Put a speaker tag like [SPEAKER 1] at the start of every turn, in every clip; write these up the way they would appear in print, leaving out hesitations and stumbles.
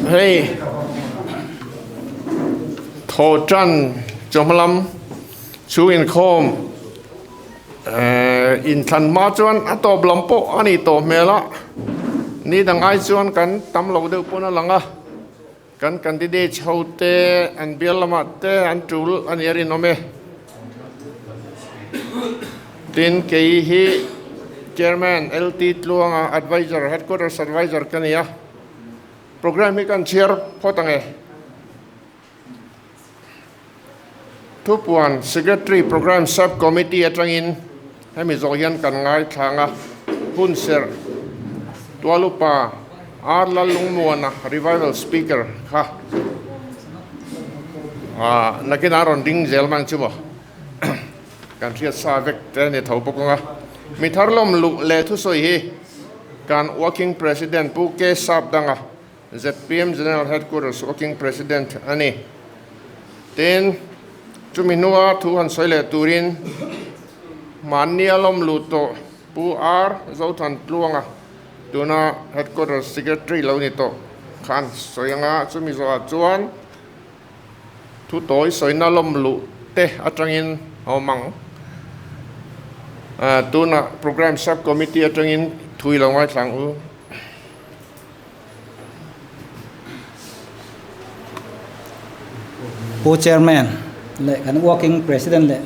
[SPEAKER 1] Hei thawhtan chawhma lam chhung inkhawm inthlan hma chuan a tawp lam pawh a nih tawh hmel a, ni dang ai chuan kan tam lo deuh pawn a lang a, kan candidate ho te an bial lamah te an tul a nih a rinawm e. Tin kei hi Chairman LT Tluanga Advisor Headquarters Advisor ka ni a. Programme hi kan chhiar phawt ang e. Thupuan Secretary Programme Sub Committee atangin hemi zawh hian kan ngaithlang a, Hunserh Tualupa R Lallungmuana Revival Speaker kha nakinah a rawn ding zel mang chu maw kan hriat sa vek te a ni tho bawk ang a. Mi thar lawm luh leh thusawi hi kan Working President Pu K Sapdanga, zpm General Headquarters Working President a ni. Tin, chumi hnua thu han sawi leh turin mahnia lawm luh tawh Pu R Zothan Tluanga, tuna Headquarters Secretary lo ni tawh khan sawi anga chumi zawhah chuan Thu tawi sawina lawm luh te atangin a awm ang. Tunah Programme Sub Committee atangin thu i lo ngaithla ang u.
[SPEAKER 2] Pu Chairman leh kan Working President leh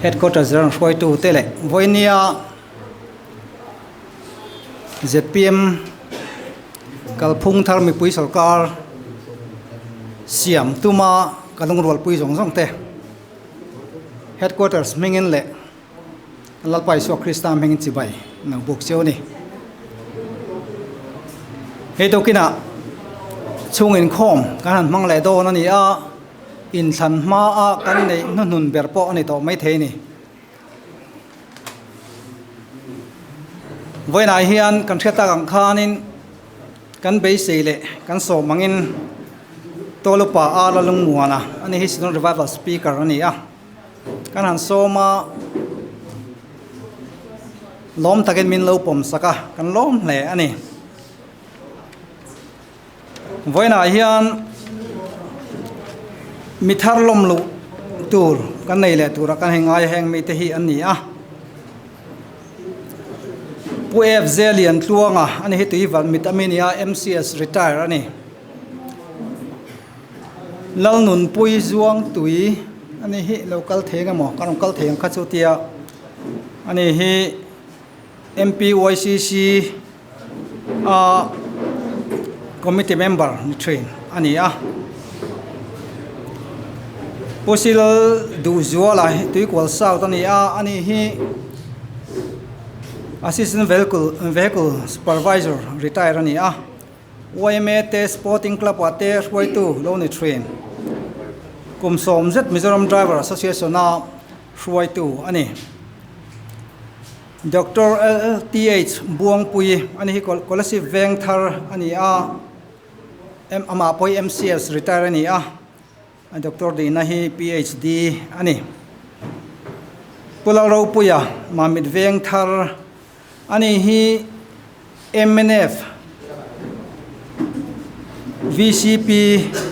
[SPEAKER 2] Headquarters ram hruaitu te leh vawinia zpm kalphung thar mipui sawrkar siam tuma ka lungrualpui zawng zawng te headquarters hmingin leh Lalpa Isua Krista hmingin chibai no buk cheu a ni. Hei tawkinah chhung inkhawm kan han hmang leh dawn a ni a, inthlan hmaa kan neih hnuhnun ber pawh a ni tawh maithei a ni. Vawiinah hian kan hriat tak ang khanin kan beisei leh kan sawm angin Tawlupa A Lalungmuana a ni hi Sinod Revival Speaker a ni a, kan han sawm a, lawm takin min lo pawm sak a, kan lawm hle a ni. Vawiinah hian mi thar lawm luh tur kan nei leh tura kan hei ngai heng mite hi an ni a. Pu FZ Liantluanga a ni hi Tuivalh mit ami nia MCS retire a ni. Lalnunpui Zuangtui a ni hi lo kal thei eng emaw kan rawn kal thei ang kha chu tia a ni hi MPYCC a committee member ni thin a ni a. Pu Silal Duhzuala hi Tuikual South a ni a, ani hi Assistant Vehicle Vehicle Supervisor retire a ni a. Yma te Sporting Club ah te hruaitu lo ni thin. Kum 70 Mizoram Driver Association a hruaitu a ni. Doctor LTH Buangpui a ni hi Kolasib veng thar a ni a, amah pawh hi MCS retire a ni a, Doctor Dina hi PhD a ni. Pu Lalropuia Mamit veng thar a ni hi mnf VCP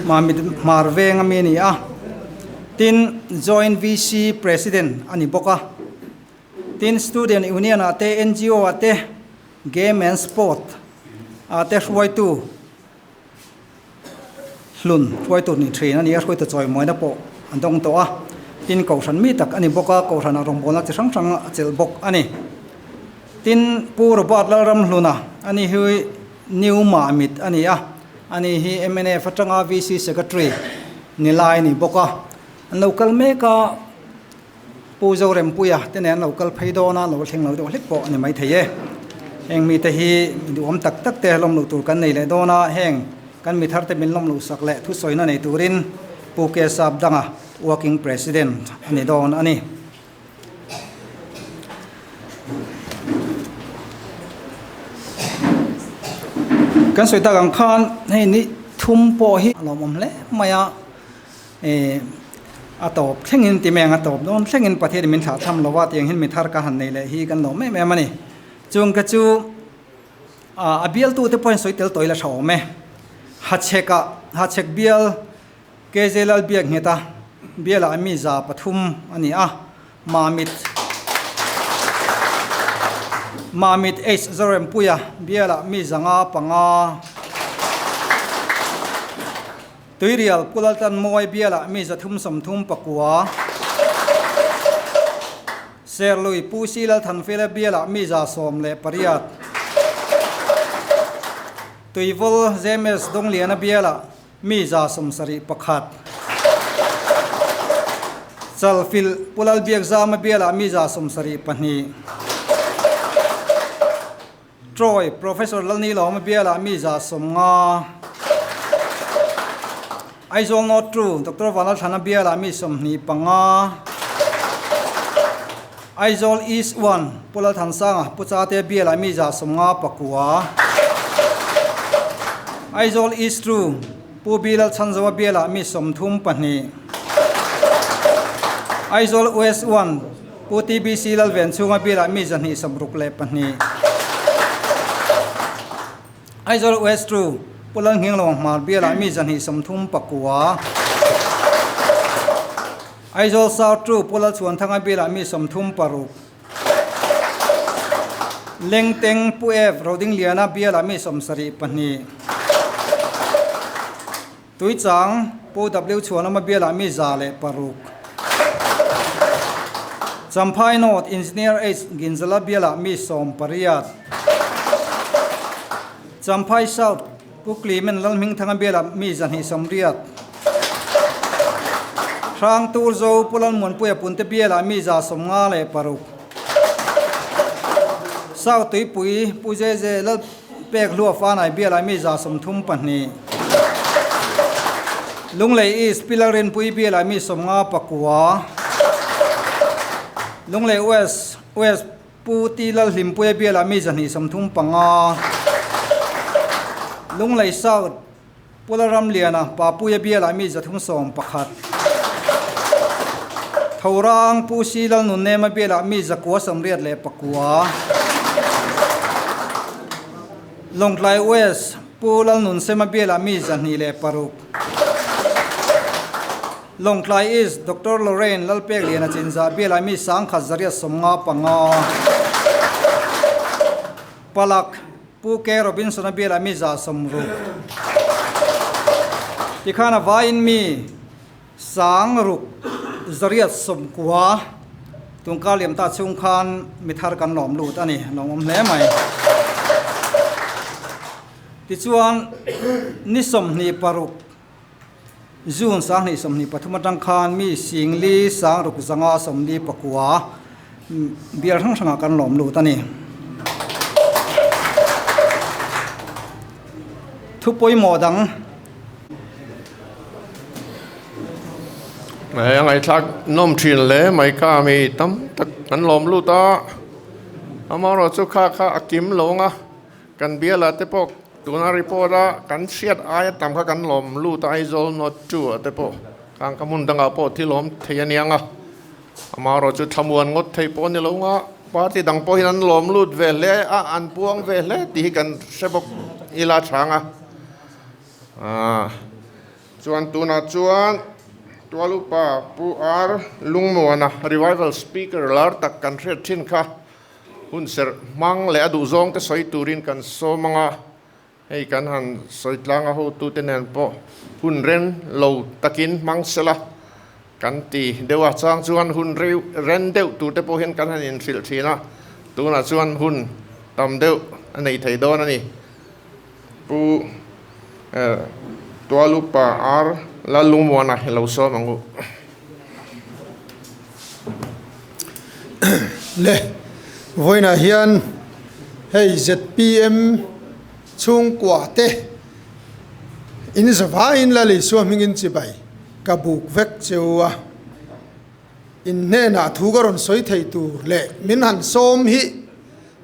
[SPEAKER 2] Mamit Hmar veng ami a ni a, tin Joint VC President a ni bawk a. Tin, Student Union ah te, NGO ah te, Game and Sport ah te hruaitu hlun hruaitu ni thin a ni a, hruaitu chawimawina pawh an dawng tawh a. Tin, Kohhran mi tak a ni bawk a, Kohhranah rawngbawlna chi hrang hrang a chelh bawk a ni. Tin, Pu Robert Lalramhluna a ni hi New Mamit a ni a, ani hi mnf atanga VC Secretary ni lai a ni bawk a. An lo kal mek a. Pu Zorempuia te nen an lo kal phei dawn a, lo thleng lo deuh hlek pawh a ni maithei e. Heng mite hi mi duhawm tak tak te lawm loh tur kan nei leh dawn a, heng kan mi thar te min lawm loh sak leh thusawina nei turin Pu K Sapdanga Working President a ni dawn a ni. Kan sawi tak ang khan hei ni thum pawh hi a lawmawm hle mai a. A tawp thlengin ti mai ang a tawp dawn thlengin Pathianin min thlah tham lo a tiang hian mi thar ka han nei leh hi kan lawm em em a ni. Chung ka chu a bialtu te pawhin sawi tel tawih la tha awm e. Hachhekah Hachhek bial KJ Lalbiakngheta bialah mi 300 a ni a, Mamit Mamit H Zorempuia bialah mi 505, Tuirial Pulaltanmawi bialah mi 339, Serlui Pu Si Lalthanfela bialah mi 118, Tuivul James Dongliana bialah mi 71. Chalfilh Pu Lalbiakzama bialah mi 72. Troy Professor Lalnilawma bialah mi 90. Aizawl North True Doctor Vanlalthlana bialah mi 25. Aizawl East 1 Pu Lalthansanga Pu Chate bialah mi 59. Aizawl East 2 Pu B Lalchhanzoa bialah mi 32. Aizawl West 1 Pu TBC Lalvenchhunga bialah mi 262. Aizawl West 2 Pu Lalnghinglawng Hmar bialah mi 239. Aizawl South 2 Pu Lalchhuanthanga bialah mi 36. Lengteng Pu F Rodingliana bialah mi 72. Tuichang Pu W Chhuanawma bialah mi 106. Champhai North Engineer H Ginzala bialah mi 18. Champhai South Pu Clement Lalhmingthanga bialah mi 280. Hrang Turzo Pu Lalmuanpuia Punte bialah mi 56. South Tuipui Pu JJ Lalpek Hlua Fanai bialah mi 32. Lunglei East Pi Lalrinpui bialah mi 59. Lunglei West West Pu Ti Lalhlimpuia bialah mi 235. Lunglei South Pu Lalramliana Papuia bialah mi 311. Thorang Pu Si Lalnunnema bialah mi 989. Lawngtlai West Pu Lalnunsema bialah mi 206. Lawngtlai East Doctor Lorraine Lalpekliana Chinzah bialah mi 1895. Palak Pu K Robinson-a bialah mi 60. Tikhan a vaiin mi 6890 tungkar liam ta chhung khan mi thar kan lawm lut a ni, lawmawm hle mai. Tichuan ni 26 June 2023 atang khan mi 4 600 49 bial hrang hrangah kan lawm lut a ni. Thu pawimawh dang.
[SPEAKER 1] Hei a ngaihthlak nawm thin hle mai kha mi tam tak kan lawm lut a, amaherawhchu kha kha a kim lo ang a. Kan bialah te pawh tuna report a kan hriat aia tam kha kan lawm lut a Aizawl North 2 ah te pawh khang ka hmun dangah pawh thil awm thei a niang a, amaherawh chu thlamuan ngawt thei pawh a ni lo nga party dang pawhin an lawm lut ve hle a an puang ve hle tih hi kan hre bawk ila chhang a. Chuan tunah chuan Tualupa Pu R Lungmuana Revival Speaker lar tak kan hriat thin kha Hun serh hmang leh a duhzawng te sawi turin kan sawm ang a, hei kan han sawi tlang a hotute nen pawh hun ren lo takin hmang sela kan ti deuh a, chang chuan hun ren deuh tur te pawh hian kan han inhrilh thin a, tunah chuan hun tam deuh a nei thei dawn a ni. Pu Tualupa R Lalungmuana hi lo sawm ang u.
[SPEAKER 3] Le, vawiinah hian hei zpm chhungkua te in zavaiin Lal Isua hmingin chibai ka buk vek cheu a, in hnenah thu ka rawn sawi thei tur leh min han sawm hi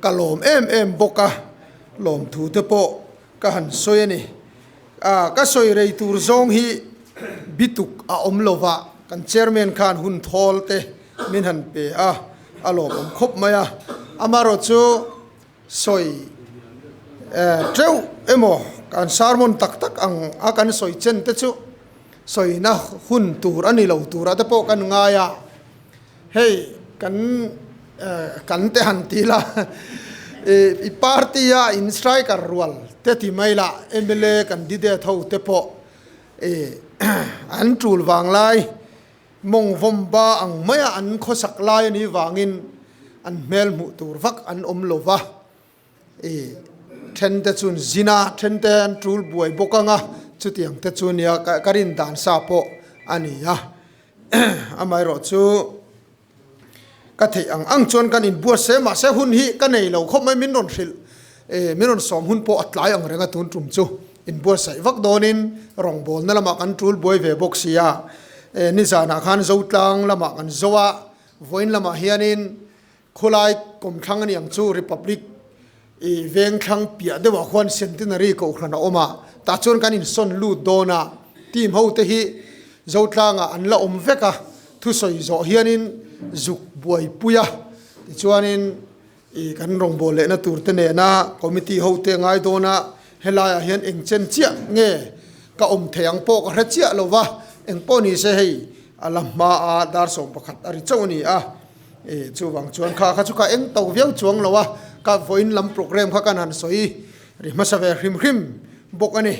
[SPEAKER 3] ka lawm em em bawk a. Lawmthu te pawh ka han sawi a ni. A, ka sawi rei tur zawng hi bituk a awm lo va, kan chairman khan hun thawl te min han pe a, a lawmawm khawp mai a. Amaherawhchu sawi teuh emaw Kan sermon tak tak ang a kan sawi chen te chu sawina hun tur a ni lo turah te pawh kan ngai a, hei kan kan te han ti la i party a in striker rual te ti mai la mla candidate ho te pawh an tul vang lai mawng vawm ba ang maia an khawsak lai a nih vangin an hmel hmuh tur vak an awm lo va. I then te chuan zin a, then te an tul buai bawk ang a, chutiang te chu nia ka rin dan sa pawh a ni a. Amaherawh chu ka theih ang ang chuan kan inbuatsaih a, mahse hun hi ka nei lo khawp mai, min rawn hrilh min rawn sawm hun pawh a tlai ang reng a tun tum chu inbuatsaih vak dawnin rawngbawlna lamah kan tul buai ve bawk si a, nizanah khan Zotlang lamah kan zo a, vawiin lamah hianin Khawlai kawmthlang a ni ang chu Republic i vengthlang piah deuhah khuan Centenary kohhran a awm a, tah chuan kan insawn lut dawn a, team ho te hi Zotlangah an la awm vek a, thusawi zawh hianin zuk buaipui a, tichuanin i kan rawngbâwl lehna tur te nena committee ho te ngai dawn a, helaiah hian eng chen chiah nge ka awm thei ang pawh ka hre chiah lo va, eng pawh ni se hei a la hma a dar 11 a ri chauh a ni a. E chuvang chuan kha kha chu ka eng to viau chuang lo a, ka vawiin lam program kha kan han sawi ri hmasa ve hrim hrim bawk a ni.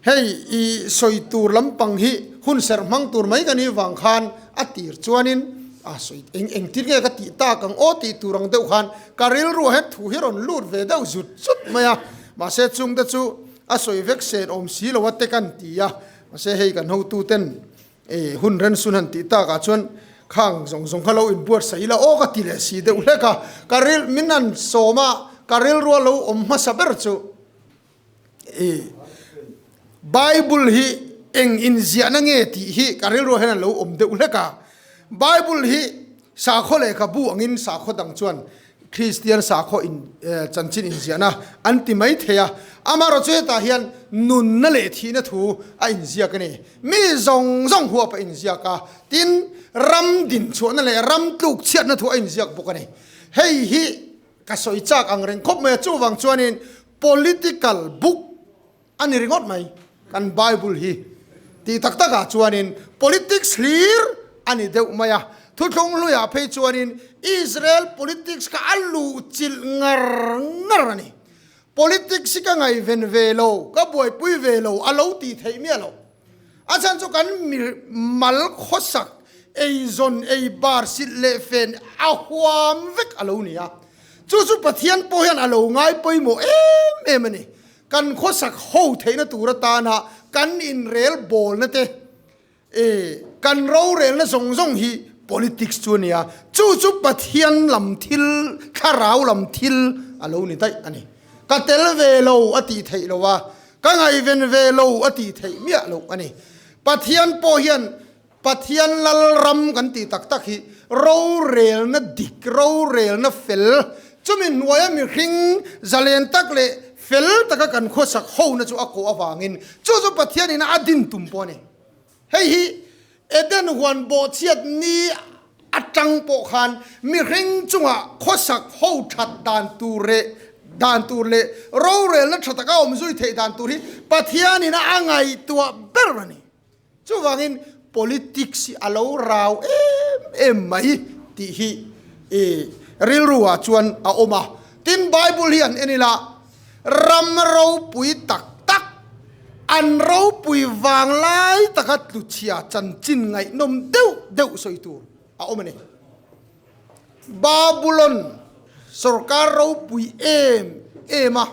[SPEAKER 3] Hei i sawi tur lampang hi hun serh hmang tur mai ka nih vang khan a tir chuanin a sawi eng eng tir nge ka tih tak ang aw tih tur ang deuh khan ka rilruah hian thu hi rawn lut ve deuh zut zut mai a, mahse chungte chu a sawi vek sen awm si lo a te kan ti a, mahse hei kan hotuten E, hun ren sun han tih takah chuan khang zawng zawng kha lo inbuatsaih ila aw ka ti leh si deuh hlek a, ka ril min han sawm a, ka rilrua lo awm hmasa ber chu e, Bible hi eng inziahna nge tih hi ka rilrua hian a lo awm deuh hlek a, Bible hi sakhaw lehkhabu angin sakhaw dang chuan Kristian sakhaw in chanchin inziahna an ti mai thei a, amaherawhchu hetah hian nunna leh thihna thu a inziak a ni. Mi zawng zawng huap a inziak a, tin, ram dinchhuahna leh ram tlukchhiatna thu a inziak bawk a ni. Hei hi ka sawi chak ang reng khawp mai a, chuvang chuanin political book A ni ringawt mai, kan Bible hi tih tak takah chuanin politics hlir a ni deuh mai a, thuthlung hluiah phei chuanin Israel politics kha a luhchilh ngar ngar a ni. Politics hi ka ngaihven ve lo, ka buaipui ve lo a lo tih theih miah lo. A chhan chu kan mi mal khawsak, eizawn, eibar, silh leh fen a huam vek a lo ni a. Chu chu Pathian pawh hian a lo ngai pawimawh em em a ni. Kan khawsak ho theihna tur atana kan inrel bawlna te, e, kan rorelna zawng zawng hi politics chu a ni a, chu chu Pathian lam thil, thlarau lam thil a lo ni daih a ni. Ka tel ve lo a tih theih lo a, ka ngaihven ve lo a tih theih miah loh a ni. Pathian pawh hian Pathian Lalram kan tih tak tak hi rorelna dik, rorelna fel, chumi hnuaia mihring zalen tak leh fel taka kan khawsak hona chu a kawh avangin chu chu Pathianin a din tum pawh a ni. Hei hi Eden huan bawhchhiat ni atang pawh khan mihring chunga khawsak ho that dan tur leh dan tur leh rorelna tha taka awm zui theih dan tur hi Pathianin a ngaihtuah ber a ni. Chuvangin politics hi a lo rau em em mai tih hi i rilru ah chuan a awm a. Tin, Bible hi an en ila, ram ropui tak tak, an ropui vang lai taka tluchhia chanchin ngaihnawm deuh deuh sawi tur a awm a ni. Babulon sorkar ropui em em a,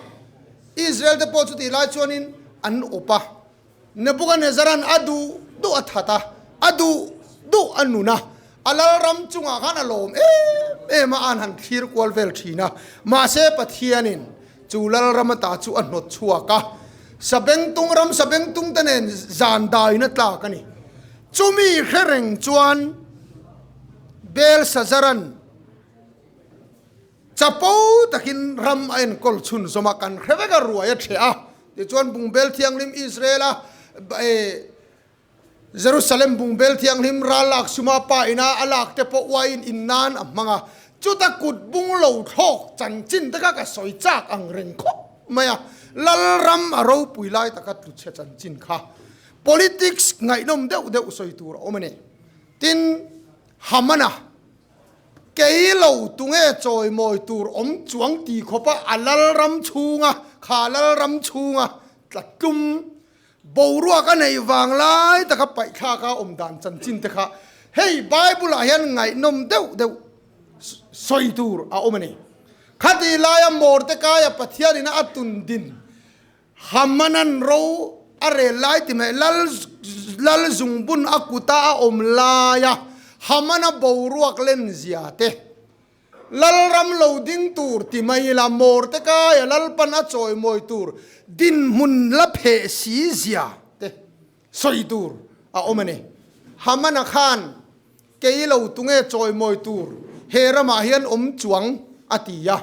[SPEAKER 3] Israel te pawh chutih lai chuanin an awp a. Nebuchadnezzar-a'n a duh duh a that a, a duh duh a nun a, a lalram chungah khan a lawm em em a, a'n han thlir kual vel thin a. Mahse, Pathianin chu lalram ata chu a hnawt chhuak a, Sabengtung ram Sabengtungte nen zan daiin a tlak a ni. Chumi hre reng chuan Belshazzar-a'n Chapo takin ram a enkawl chhun zawm a, kan hre vek a, ruai a ṭheh a. Tichuan bungbel thianghlim Israel-a Jerusalem bungbel thianghlim ral lak suma pa ina a lak te pawh uaiin in nan a hmang a. Chuta kut bung lo thlawk chanchin te kha ka sawi chak ang reng khawp mai a. Lalram a ropui lai taka tlu chhe chanchin kha politics ngaihnawm deuh deuh sawi tur a awm a ni. Tin, Hamana kei lo tunge chawimawi tur awm chuang ti khawpa a Lalram chhunga kha Lalram chhunga tla tlum boruak a neih vang lai taka paihthlak a awm dan chanchin te kha hei Bible ah hian ngaihnawm deuh deuh sawi tur a awm a ni. Khati laia Mordekaia Pathianina a tun din Hamanan ro a rel lai ti mai lal lal zungbun a kuta a awm laia Hamana boruak len zia te Lalram lo ding tur ti mai ila Mordekaia Lalpan a chawimawi tur dinhmun la pheh si zia te sawi tur a awm a ni. Hamana khan kei lo tunge chawimawi tur he ramah hian awm chuang a ti a,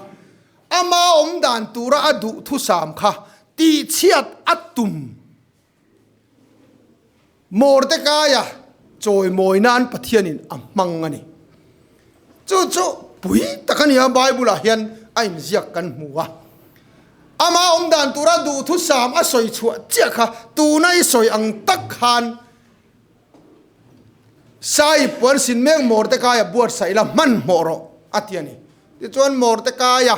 [SPEAKER 3] ama awm dan tura a duhthusam kha tihchhiat a tum. Mordekaia chawimawi nan Pathianin a hmang a ni. Chu chu pui tak a ni a, Bible-ah hian a inziak kan hmu a. Ama awm dan tura duhthusam a sawi chhuah chiah kha tuna i sawi ang tak khan Sai puan sin mek Mordekaia buatsaih la hmanhmawh rawh a ti a ni. Tichuan Mordekaia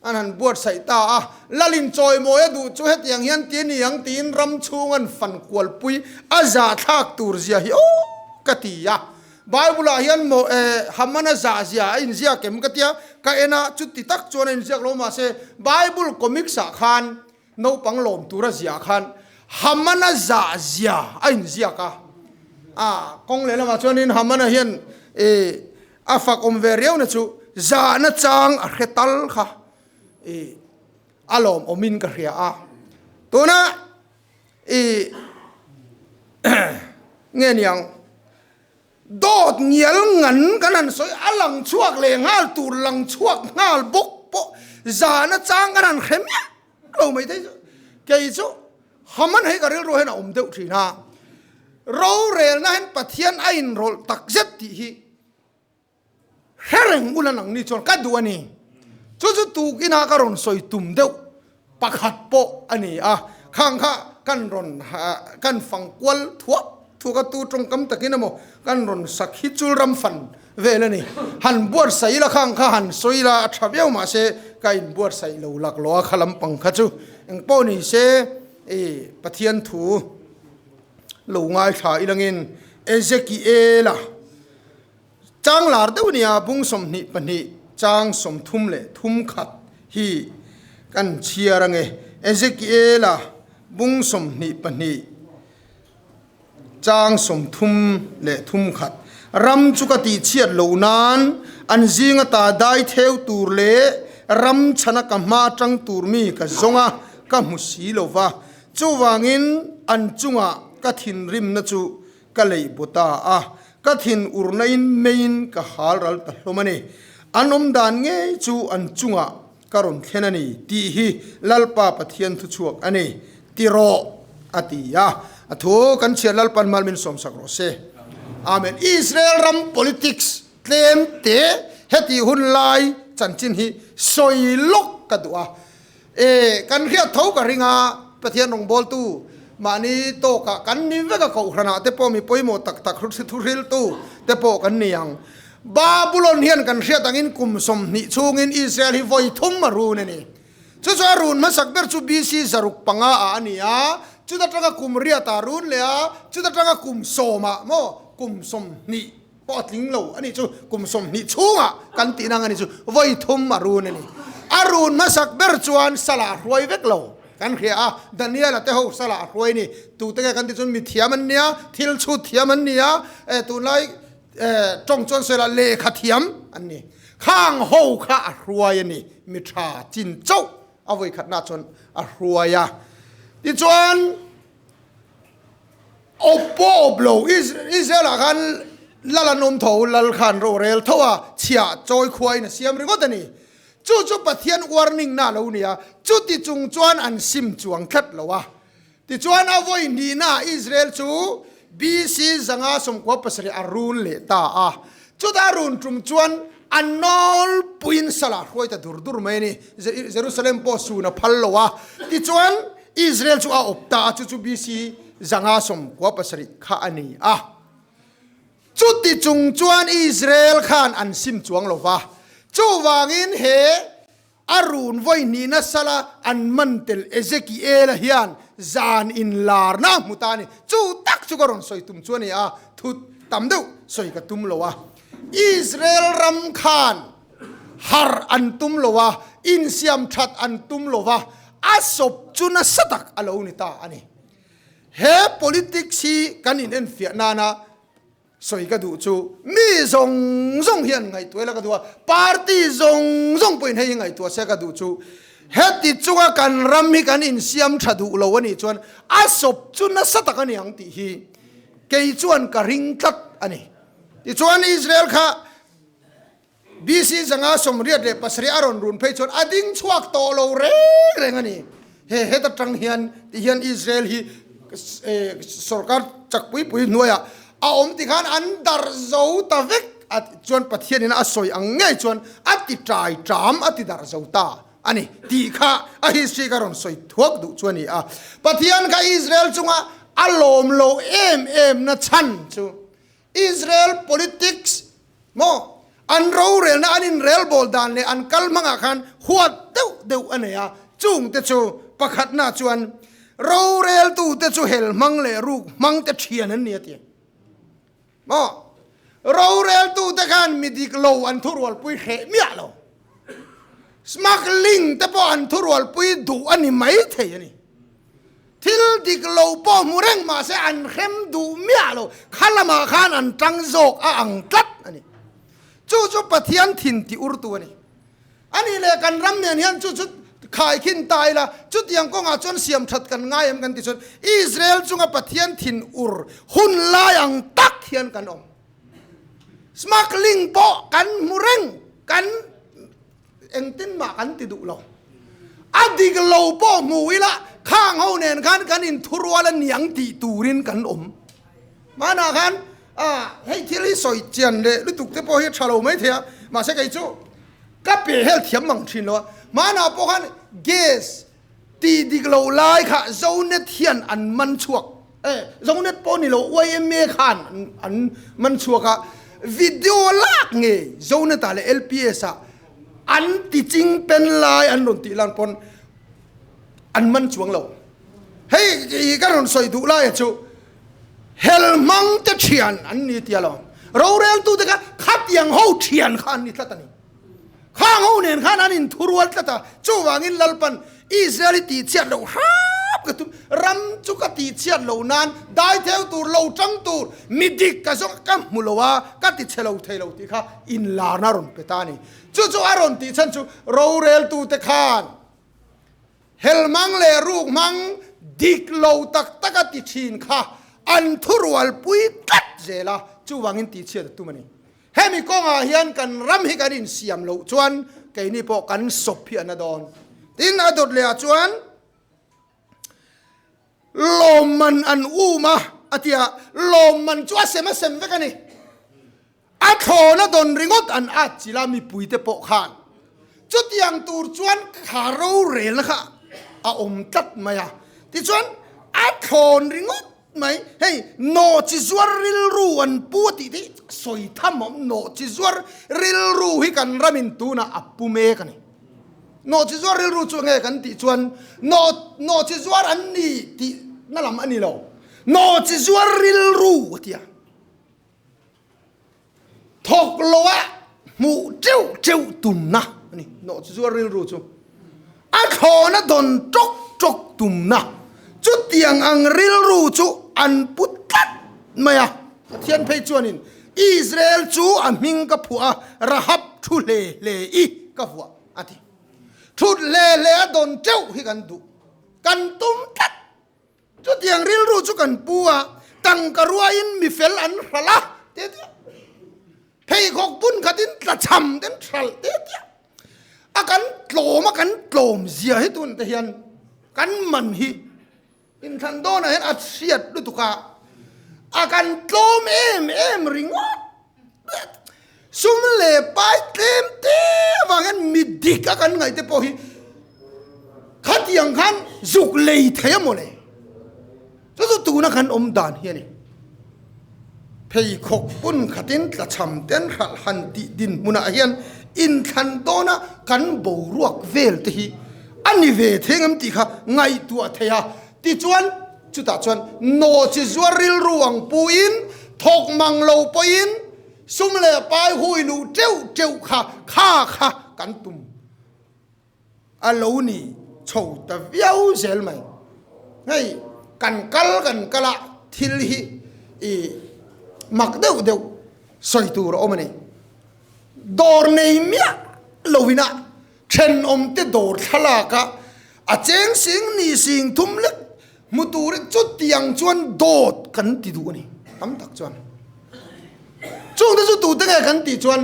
[SPEAKER 3] An han buatsaih ta a, Lalin chawimawi a duh chu hetiang hian ti a ni ang tiin ram chhung an fan kualpui a zahthlak tur zia hi aw ka ti a. Bible-ah hian maw eh Hamana zah zia a inziak em ka tia, ka en a, chuti tak chuan a inziak lo mahse Bible comics-ah khan naupang lawm tura ziah khan Hamana zah zia a inziak a. A kawng lehlamah chuanin Hamana hian eh A fak awm ve riau na chu zahna chang a hre tal kha i a lawm awmin ka hria a. Tuna i nge niang dawt ngial ngan kan han sawi a lang chhuak leh nghal tur lang chhuak nghal bawk pawh zahna chang kan han hre miah lo mai thei chu kei chu Haman hei ka rilru hian a awm deuh thin a, rorelna hian Pathian a inrawlh tak zet tih hi hre reng ula nang ni chuan ka duh a ni. Chu chu tukinah ka rawn sawi tum deuh pakhat pawh a ni a, khang kha kan rawn kan fang kual thuak thuak a, tu tawngkam takin emaw kan rawn sak hi chul ram fan vel a ni. Han buatsaih ila khang kha han sawi ila a tha viau mahse ka inbuatsaih lo lak lo a kha lampang kha chu engpawh ni se i Pathian thu lo ngaithla ilangin Ezekiela chang lar deuh nia bung 22 chang 33 khat hi kan chhiar ange Ezekiela bung 22 Chang 33 khat ram chu ka tihchhiat loh nan an zinga ta dai theu tur leh ram chhana ka hma tang tur mi ka zawng a, ka hmu si lo va. Chuvangin an chungah ka thinrimna chu ka leih bu ta a, ka thin urnain meiin ka hal ral ta hlawm a ni. An awm dan ngei chu an chungah ka rawn thlen a ni tih hi Lalpa Pathian thuchhuak a ni ti rawh a ti a. A thu kan chhiat Lalpan mal min sawmsak rawh se. Amen. Israel ram politics tlem te heti hun lai chanchin hi sawi lawk ka duh a. E kan hriat tho ka ring a, Pathian rawngbawltu mahni tawkah kan ni vek a, kohhranah te pawh mi pawimawh tak tak thuhriltu te pawh kan ni ang. Babulon hian kan hriat angin kum 20 chhungin Israel hi vawi thum a run a ni. Chu chu a run hmasak ber chu BC 605 ah a ni a, chuta tanga kum riat ah a run leh a, chuta tanga kum sawm ah maw kum 20 pawh a tling lo a nih chu, kum 20 chhungah kan tih nang a ni chu vawi thum a run a ni. A run hmasak ber chuan sala a hruai vek lo kan hria a, Daniel-a te ho sala a hruai a ni. Tute nge kan tih chuan mithiam an nia, thil chhut thiam an ni a, tunlai Tawng chuan sawi la lehkha thiam an ni. Khang ho kha a hruai a ni. Mi tha chin chauh a vawi khatna chuan a hruai a. Tichuan awp pawh awp lo Israel ah khan lal an awm tho, lal khan rorel tho a, chhiah chawi khuain a siam ringawt a ni. Chu chu Pathian warning na a lo ni a, chuti chung chuan an sim chuang tlat lo a. Tichuan a vawi hnihnaah Israel chu BC 597 a run leh ta a. Chuta run tum chuan A nawlpuiin sala hruai ta dur dur mai a ni. Jerusalem pawh sun a phal lo a. Tichuan, Israel chu a awp ta a, chu chu BC 597 kha a ni a. Chuti chung chuan Israel khan an sim chuang lo va. Chuvangin he a run vawi hnihna sala an man tel Ezekiela hian zan inlarna a hmu ta a ni. Chu tak chu ka rawn sawi tum chu a ni a, thu tam deuh sawi ka tum lo a. Israel ram khan har an tum lo a, insiam that an tum lo va, a sawp chu nasa tak a lo ni ta a ni. He politics hi kan inenfiah nana sawi ka duh chu mi zawng zawng hian ngaihtuah ila ka duh a, party zawng zawng pawhin hei hi ngaihtuah se ka duh chu heti chunga kan ram hi kan insiam tha duh lo a nih chuan a sawp chu nasa tak a ni ang tih hi kei chuan ka ring tlat a ni. Tichuan Israel kha BC 587 a rawn run phei chuan a ding chhuak tawh lo reng reng a ni. He het atang hian ti hian Israel hi sorkar chak pui pui hnuaiah a awm ti khan an darh zo ta vek a chuan Pathianin a sawi ang ngei chuan a ti ṭai ṭam a ti darh zo ta a ni tih kha a history ka rawn sawi thuak duh chu a ni a. Pathian kha Israel chunga a lawm lo em em na chhan chu Israel politics maw an rorelna an inrelbawl dan leh an kal hmangah khan huat deuh deuh a nei a, chungte chu pakhatna chuan roreltute chu hel hmang leh ruk hmangte thian an ni a ti maw. Roreltute khan mi dik lo an thurualpui hreh miah lo, smuggling te pawh an thurualpui duh a ni mai thei a ni. Thil dik lo pawh hmu reng mah se an hrem duh miah lo, kha lamah khan an tang zawk a ang tlat a ni. Chu chu Pathian thin ti urtu a ni. A nih leh kan ram nen hian chu chu khai khin ta ila, chutiang kawngah chuan siam that kan ngai em kan ti chuan Israel chunga Pathian thin ur hun lai ang tak hian kan awm. Smuggling pawh kan hmu reng, kan Engtin mah kan ti duh lo. A dik lo pawh hmu ila khang ho nen khan kan inthurual a niang tih turin kan awm. Hmanah khan hei thil hi sawi chian leh lutuk te pawh hi a tha lo mai thei a, mahse kei chu ka pe hel thiam mang thin lo a. Hmanah pawh khan gas tih dik lo lai kha Zonet hian an man chhuak e, Zonet pawh ni lo YMA khan an man chhuak a, video lak nge Zonet ah leh LPS ah an ti ching pen lai an rawn tih lan pawn an man chuang lo. Hei ka rawn sawi duh lai chu hel hmang te thian an ni tia lo, roreltu te kha khatiang ho thian kha an ni tlat a ni. Khang ho nen khan an inthurual tlat a, chuvangin Lalpan Israel hi tihchhiat loh hrap ka tum, ram chu ka tihchhiat loh nan daitheu tur, lo tang tur, mi dik ka zawng ka hmu lo a, ka ti chhe lo thei lo tih kha inlarna a rawn pe ta a ni. Chu chu a rawn tih chhan chu roreltute khan helmang leh rukhmang dik lo tak tak a ti thin kha an thurualpui tlat zel a, chuvangin tihchhiat a tum a ni. Hemi kawngah hian kan ram hi kan insiam loh chuan keini pawh kan sawp hi a na dawn. Tin, a dawt lehah chuan lawmman an um a, a ti a, lawmman chu a sem a sem vek a ni. A thlawna dawn ringawt an at chilh a mipuite pawh khan. Chutiang tur chuan kha rorelna kha a awm tlat mai a. Tichuan, a thlawn ringawt mai, hei nawhchi zuar rilru an pu a tih te hi sawi tham awm, nawhchi zuar rilru hi kan ramin tunah a pu mek a ni. Nawhchi zuar rilru chu nge kan tih chuan naw nawhchi zuar an ni tih na lam a ni lo, nawhchi zuar rilru a ti a. Thawk lo a hmuh teuh teuh tumna a ni. Nawhchi zuar rilru chu a thlawna dawn tawk tawk tumna. Chutiang ang rilru chu an pu tlat mai a. Pathian phei chuanin Israel chu a hming ka phuah a, Rahab thu hle hle i ka vuah a ti. Thut hle hle a dawn teuh hi kan duh, kan tum tlat. Chutiang rilru chu kan pu a, tangka ruaiin mi fel an hralh a te tia, pheikhawk bun khatin tlachham ten hralh te tia, a kan tlawm a kan tlawm zia hi tun te hian kan man hi inthlan dawnah hian a hriat lutuk a, a kan tlawm em em ringawt. Sum leh pai tlem te avang hian mi dik a kan ngaih te pawh hi khatiang khan zuk lei thei a mawle. Chu chu tuna kan awm dan hi a ni. Pheikhawk pun khatin tlachham ten hralh han tih dinhmunah hian inthlan dawna kan boruak vel te hi a ni ve thei ngam tih kha ngaihtuah thei a. Tichuan, chutah chuan nawhchi zuar rilru ang puin thawk mang lo pawhin sum leh pai hui luh teuh teuh kha kha kha kan tum a lo ni chho ta viau zel mai. Hei kan kal kan kal a thil hi i mak deuh deuh sawi tur a awm a ni. Dawr nei miah loin a thenawmte dawr thlalak a a cheng sing ni sing thum lek hmu turin chutiang chuan dawt kan ti duh a ni tam tak chuan. Chungte chu tute nge kan tih chuan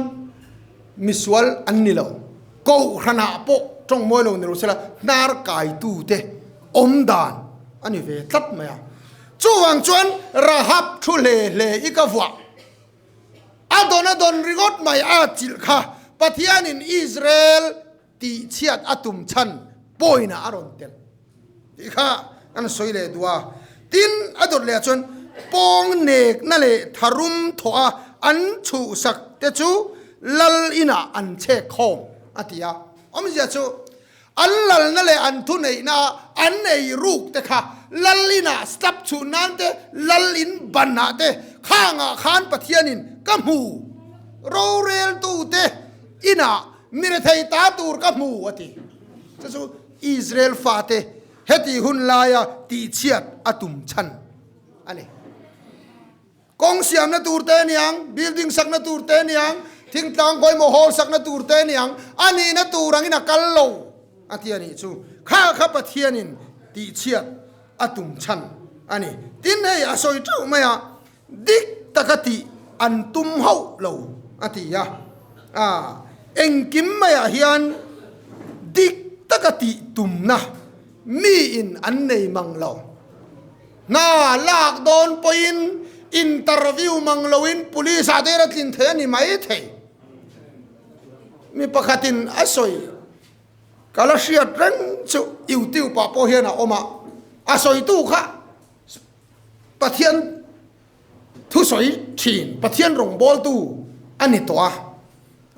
[SPEAKER 3] misual an ni lo. Kohhranah pawh tawng mawi lo ni lo sela hnar kaitute awm dan a ni ve tlat mai a. Chuvang chuan Rahab thu hle hle i ka vuah. A dawn a dawn ringawt mai a chilh kha Pathianin Israel tihchhiat a tum chhan pawina a rawn telh tih kha an sawi leh duh a. Tin, a dawt leh ah chuan pawng nekna leh tharum thawh a an chhuhsak te chu lal inah an chhek khawm a ti a. Awmzia chu an lalna leh an thuneihna a an ei ruk te kha lal inah slap chhuh nan te, lal in banah te khangah khan Pathianin ka hmu roreltute inah Mi rethei ta tur ka hmu, a ti. Chu chu Israel fate heti hun laia tihchhiat a tum chhan a ni. Kawng siamna tur te aniang, building sakna tur te aniang, thingtlang pawimawh hall sakna tur te aniang, a nihna tur angin a kal lo, a ti a nih chu. Kha kha Pathianin tihchhiat a tum chhan a ni. Tin, hei a sawi teuh mai a, Dik taka tih an tum hauh lo, a ti a. A, engkim maiah hian dik taka tih tumna miin an nei mang lo. Hna lak dawn pawhin interview mang loin police ah te hian a tlin thei a ni mai thei. Mi pakhatin a sawi ka la hriat reng chu YouTube ah pawh hian a awm a, a sawitu kha Pathian thusawi thin, Pathian rawngbawltu a ni tawh a,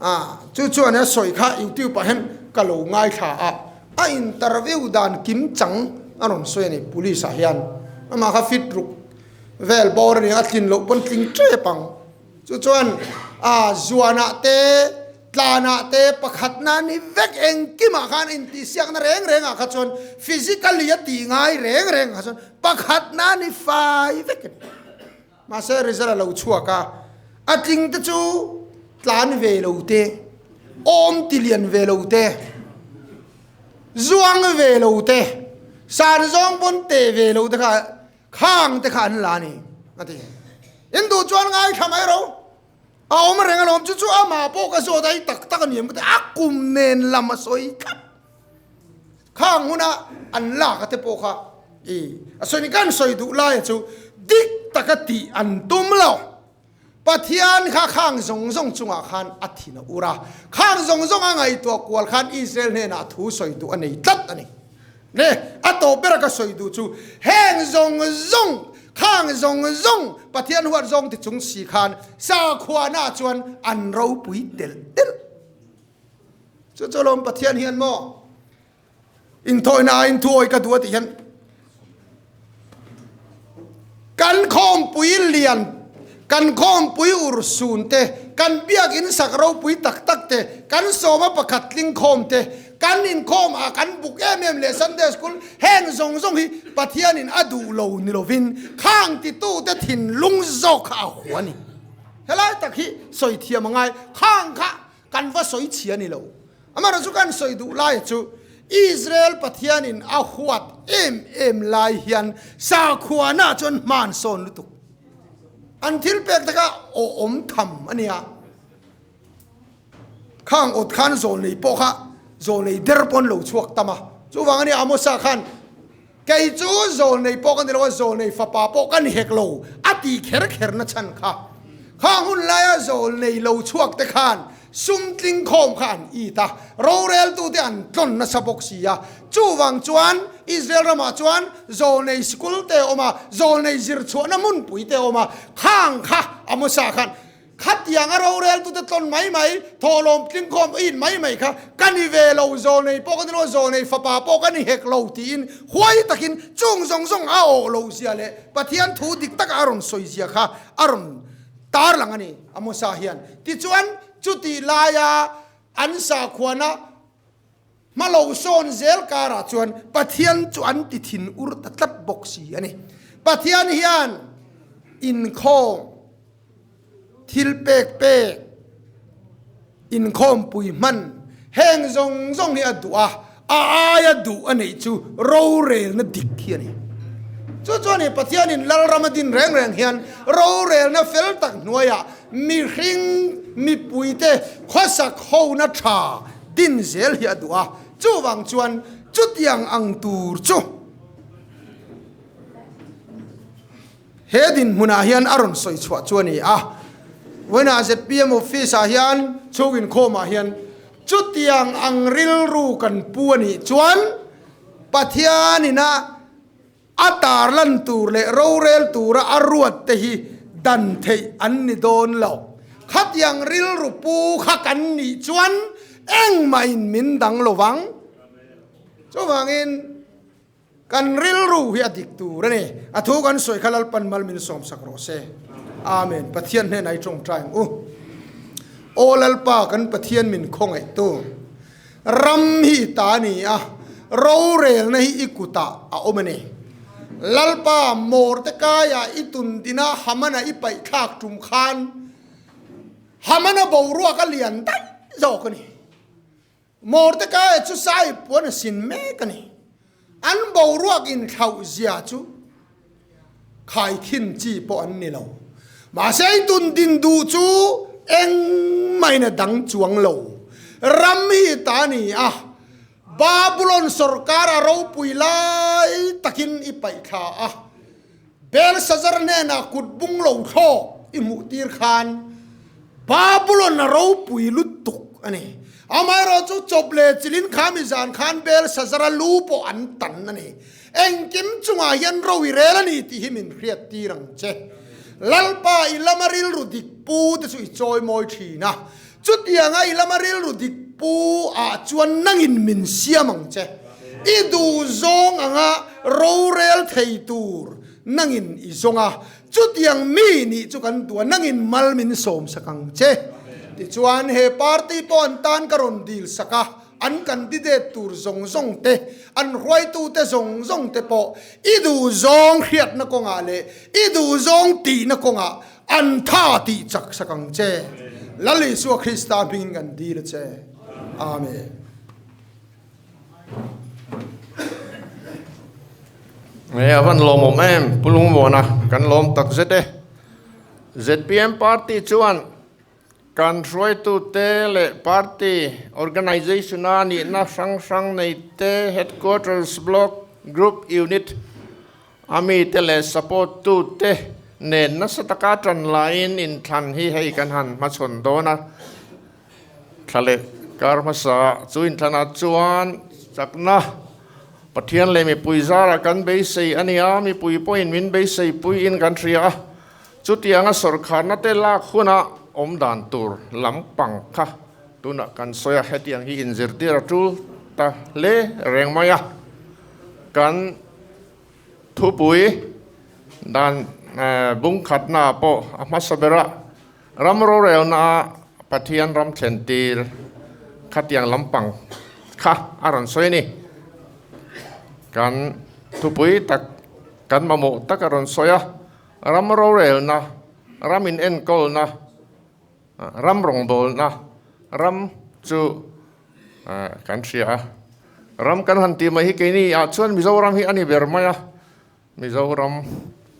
[SPEAKER 3] ah chu chuan a sawi kha YouTube ah hian ka lo ngaithla a, a interview dan kim chang a rawn sawi a ni police ah hian, amah kha fit ruk vel bawr a ni a, a tlin loh pawn tling tep ang, chu chuan ah zuanah te Tlanah te pakhatna ni vek engkimah khan intihsiakna reng rengah kha chuan physically a tih ngai reng reng kha chuan pakhatna ni fai vek a ni. Mahse result a lo chhuak a, a tling te chu tlan ve lo te, awm ti lian ve lo te, zuang ve lo te, san zawng pawn teh ve lo te kha khang te kha an la a ni a ti. In duh chuan ngaithla mai ro. A awm reng alawm chu chu amah pawh ka zawt a i tak tak a ni em ka ti a kum nen lam a sawi thlap khang huna an lak a te pawh kha i a sawi ni kan sawi duh lai a chu dik taka tih an tum lo Pathian kha khang zawng zawng chungah khan a thin a ur a khang zawng zawng a ngaihtuah kual khan Israel hnenah thu sawi duh a nei tlat a ni. Ne, a tawp bera ka sawi duh chu heng zawng zawng, khang zawng zawng Pathian huat zawng ti chung si khan sakhuana chuan an ropui telh telh. Chu chu lawm Pathian hian maw inthawina aiin thuawi ka duh a tih hian kan khawmpui lian, kan khawmpui urhsun te, kan biakin sak ropui tak tak te, kan sawma pakhat tling khawm te, kan inkhawm ah kan buk em em leh Sunday school heng zawng zawng hi Pathianin a duh lo ni lovin khang titute thinlung zawk kha a hua a ni. Helai tak hi sawi thiam a ngai, khang kha Kan va sawi chhia ni lo. Amaherawh chu kan sawi duh lai chu Israel Pathianin a huat em em lai hian sakhuana chuan hman sawn lutuk. An thil pek te kha awm tham a nia. Khang awt khan zawlnei pawh kha zawlnei der pawn lo chhuak tam a. Chuvang a nia Amosa khan kei chu zawlnei pawh ka ni lo a, zawlnei fapa pawh ka ni hek lo a ti kher kher na chhan kha. Khang hun laia zawl nei lo chhuak te khan sum tling khawm kha an it a, roreltute an tlawn nasa bawk si a. Chuvang chuan Israel ramah chuan zawlnei sikul te a awm a, zawlnei zir chhuahna hmunpui te a awm a, khang kha Amosa khan Khatianga roreltute tlawn mai mai, thawhlawm tling khawm in mai mai kha ka ni ve lo, zawlnei pawh ka ni lo, zawlnei fapa pawh ka ni hek lo tiin huai takin chung zawng zawng a awh loh zia leh Pathian thu dik taka a rawn sawi zia kha a rawn tarlang a ni Amosa hian. Tichuan, chutih laia an sakhuana hma lo sawn zel karah chuan Pathian chu an ti thin ur ta tlat bawk si a ni. Pathian hian inkhawm. Thil pek pek, inkhawmpui hman, heng zawng zawng hi a duh a, a aia duh a neih chu rorelna dik hi a ni. Chu chuan hi Pathianin Lalram a din reng reng hian rorelna fel tak hnuaiah mihring mipuite khawsak hona tha din zel hi a duh a, chuvang chuan chutiang ang tur chu. He dinhmunah hian a rawn sawi chhuah chu a ni a, vawiinah zpm office ah hian chhung inkhawmah hian chutiang ang rilru kan pu a nih chuan Pathianin a a tarlan tur leh rorel tura a ruat te hi dan theih an ni dawn lo. Khatiang rilru pu kha kan nih chuan engmahin min dang lo vang. Chuvangin. Kan rilru hi a dik tur a ni. A thu kan sawi kha Lalpan mal min sawmsak rawh se. Amen. Pathian hnenah i tawngtai ang u. Aw Lalpa kan Pathian min khawngaihtu. Ram hi i ta a ni a, rorelna hi i kutah a awm a ni. Lalpa mawrte kaiah i tundina Hamana i paihthlak tum khan Hamana boruak a lian daih zawk a ni. Mordekaia chu sai puan a sin mek a ni. An boruak inthlauh zia chu khaikhin chi pawh an ni lo. Mahse i tun din duh chu engmahin a dang chuang lo. Ram hi ta a ni a, Babulon sorkar a ropui lai takin i paihthla a. Belshazzar hnenah kut bung lo thlawk i hmuh tir khan Babulon a ropui lutuk a ni. Amaherawh chu chawp leh chilin kha mi zan khan Belshazzar a lu pawh an tan a ni. Engkim chungah hian ro i rel a ni tih hi min hriat tir ang che. Lalpa i lama rilru dik pu te chu i chawi mawi thin a, chutianga i lama rilru dik pu ah chuan nangin min siam ang che. I duh zawng anga rorel thei tur nangin i zawng a, chutiang mi nih chu kan duh a, nangin mal min sawm sak ang che. Tichuan he party pawh an tan ka rawn dil sak a, an candidate tur zawng zawng te, an hruaitute zawng zawng te pawh i duh zawng hriatna kawngah leh i duh zawng tihna kawngah an tha tih chak sak ang che. Lal Isua Krista hmingin kan dil a che. Amen.
[SPEAKER 1] Nge a van lawmawm em Pu Lungmuana kan lawm tak zet e. Zpm party chuan kan hruaitute leh party organisation a nihna hrang hrang nei te headquarters block group unit a mite leh support tute nen nasa taka tan laiin inthlan hi hei kan han hmachhawn dawn a. Thla leh kar hmasa chu inthlanah chuan chakna Pathian leh mipui zarah kan beisei a ni a, mipui pawhin min beisei puiin kan hria a, chutianga sawrkharna te lak huna awm dan tur lampang kha tunah kan sawi a, hetiang hi inzirtir a tul ta hle reng mai a, kan thupui dan bungkhatnaah pawh a hmasa berah Ram rorelna Pathian ram thlen tir khatiang lampang kha a rawn sawi a ni. Kan thupui tak, kan mamawh tak a rawn sawi a, ram rorelna, ram inenkawlna, ram rawngbawlna, ram chu kan hria a. Ram kan han tih mai hi keini ah chuan Mizoram hi a ni ber mai a. Mizoram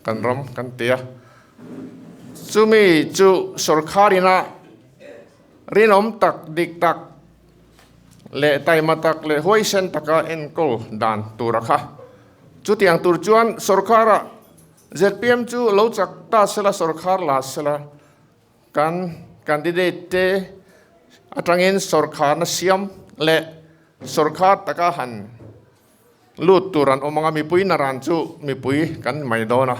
[SPEAKER 1] kan ram kan ti a, chumi chu sorkar ina rinawm tak, dik tak leh taima tak leh huaisen taka enkawl dan tur a kha. Chutiang tur chuan sorkara zpm chu lo chak ta sela, sorkar la sela. Kan candidate te atangin sawrkharna siam leh sawrkhar taka han lut tur an awm ang a, mipui naran chu mipui kan mai dawn a,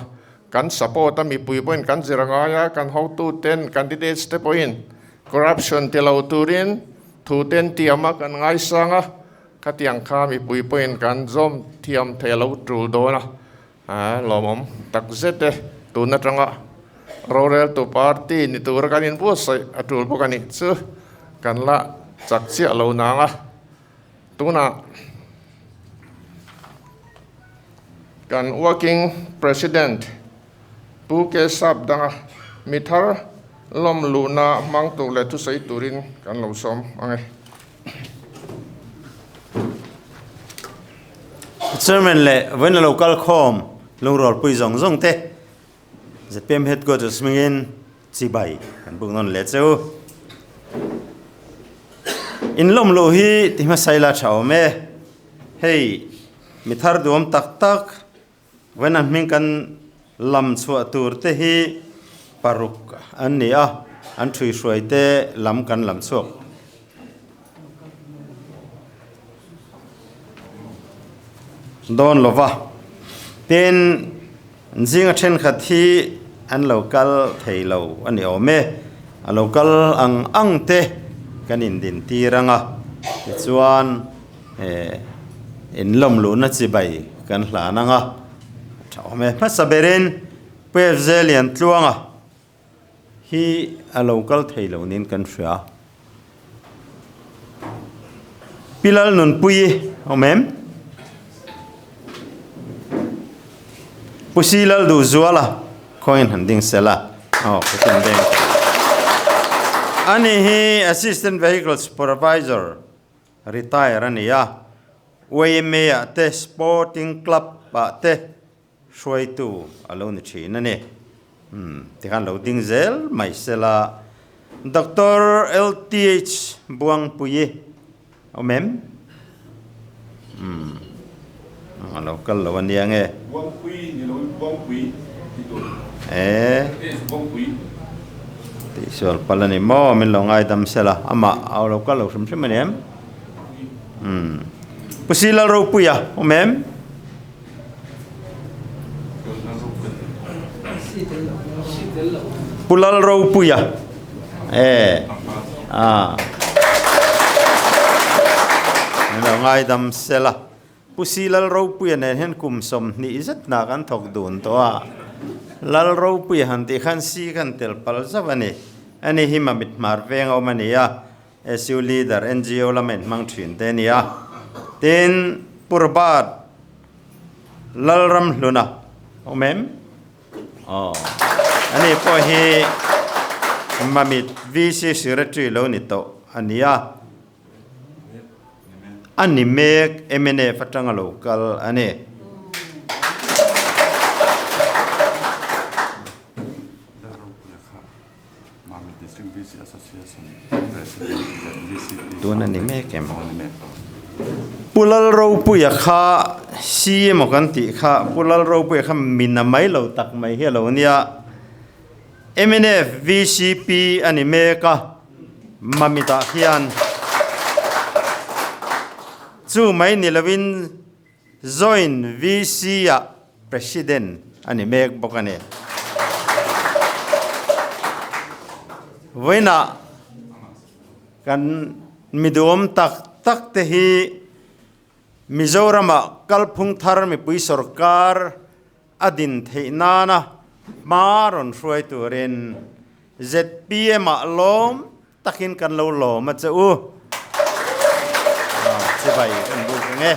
[SPEAKER 1] kan support a, mipui pawhin kan zir a ngai a, kan hotuten candidates te pawhin corruption ti lo turin thu ten tiam a kan ngaisang a, khatiang kha mipui pawhin kan zawm thiam thei a lo tul dawn a. A lawmawm tak zet e, tun atanga roreltu party ni tura kan inbuatsaih a tul bawk a nih chu kan la chak chiah lo nang a, tunah kan working president Pu K Sap danga mi thar lawm luhna hmang tur leh thusawi turin kan lo sawm ang e.
[SPEAKER 4] Chairman leh vawiin lo kal khawm lungrualpui zawng zawng te zpm headquarters hmingin chibai kan buk nawn leh che u. In lawm loh hi ti hmasa ila tha awm e. Hei mi thar duam tak tak vawiin a hming kan lam chhuah tur te hi paruk an ni a, an thuihruai te lam kan lam chhuak. Dawn lova, tin zinga thenkhat hi an lo kal thei lo a ni awm e, a lo kal ang ang te kan indin tir ang a, tichuan eh inlawm luhna chibai kan hlan ang a, tha awm e. Hmasa berin Pu FZ Liantluanga hi a lo kal thei lo niin kan hria. Pi Lalnunpuii awm em? Pu Si Lalduhzuala khawiin han ding sel a. Aw, ka tum deng. Ani hi Assistant Vehicle Supervisor retire a ni a. YMA ah te Sporting Club ah te Hruaitu a lo ni thin a ni. Umm, tikhan lo ding zel mai sela. Doctor LTH Buangpuii awm em? Umm, a lo kal lo a nia nge?
[SPEAKER 5] Buangpuii ni loin Buangpui ti tur.
[SPEAKER 4] E.
[SPEAKER 5] LTH Buangpui.
[SPEAKER 4] Tih sual palh a ni maw? Min lo ngaidam sela. Amah a lo kal lo hrim hrim a ni em? Umm. Pu Si Lalropuia awm em? Pu Lalropuia e a lo ngaidam sela Pu Si Lalropuia nen hian kum 20 zet hna kan thawk dun tawh a Lalropuia han tih khan si kan tel pal zauh a ni ani hi Mamit Hmar veng a awm a ni a SU Leader NGO lama inhmang thin te a ni a tin Pu Robert Lalramhluna awm em? Aw. Ani pawh hi Mamit VC Secretary lo ni tawh a ni a. A ni mek mnf atanga lo kal a ni. Tun a ni mek em? Pu Lalropuia kha si emaw kan tih kha Pu Lalropuia kha min a mai lo tak mai hi a lo nia. Mnf VCP a ni mek a, Mamitah hian chu mai ni lovin Joint VC ah President a ni mek bawk a ni. Vawiinah kan miduhawm tak tak te hi Mizoramah kalphung thar mipui sorkar a din theih nana hma rawn hruai turin zpm ah lawm takin kan lo lawm a che u. Chibai kan buk ang e.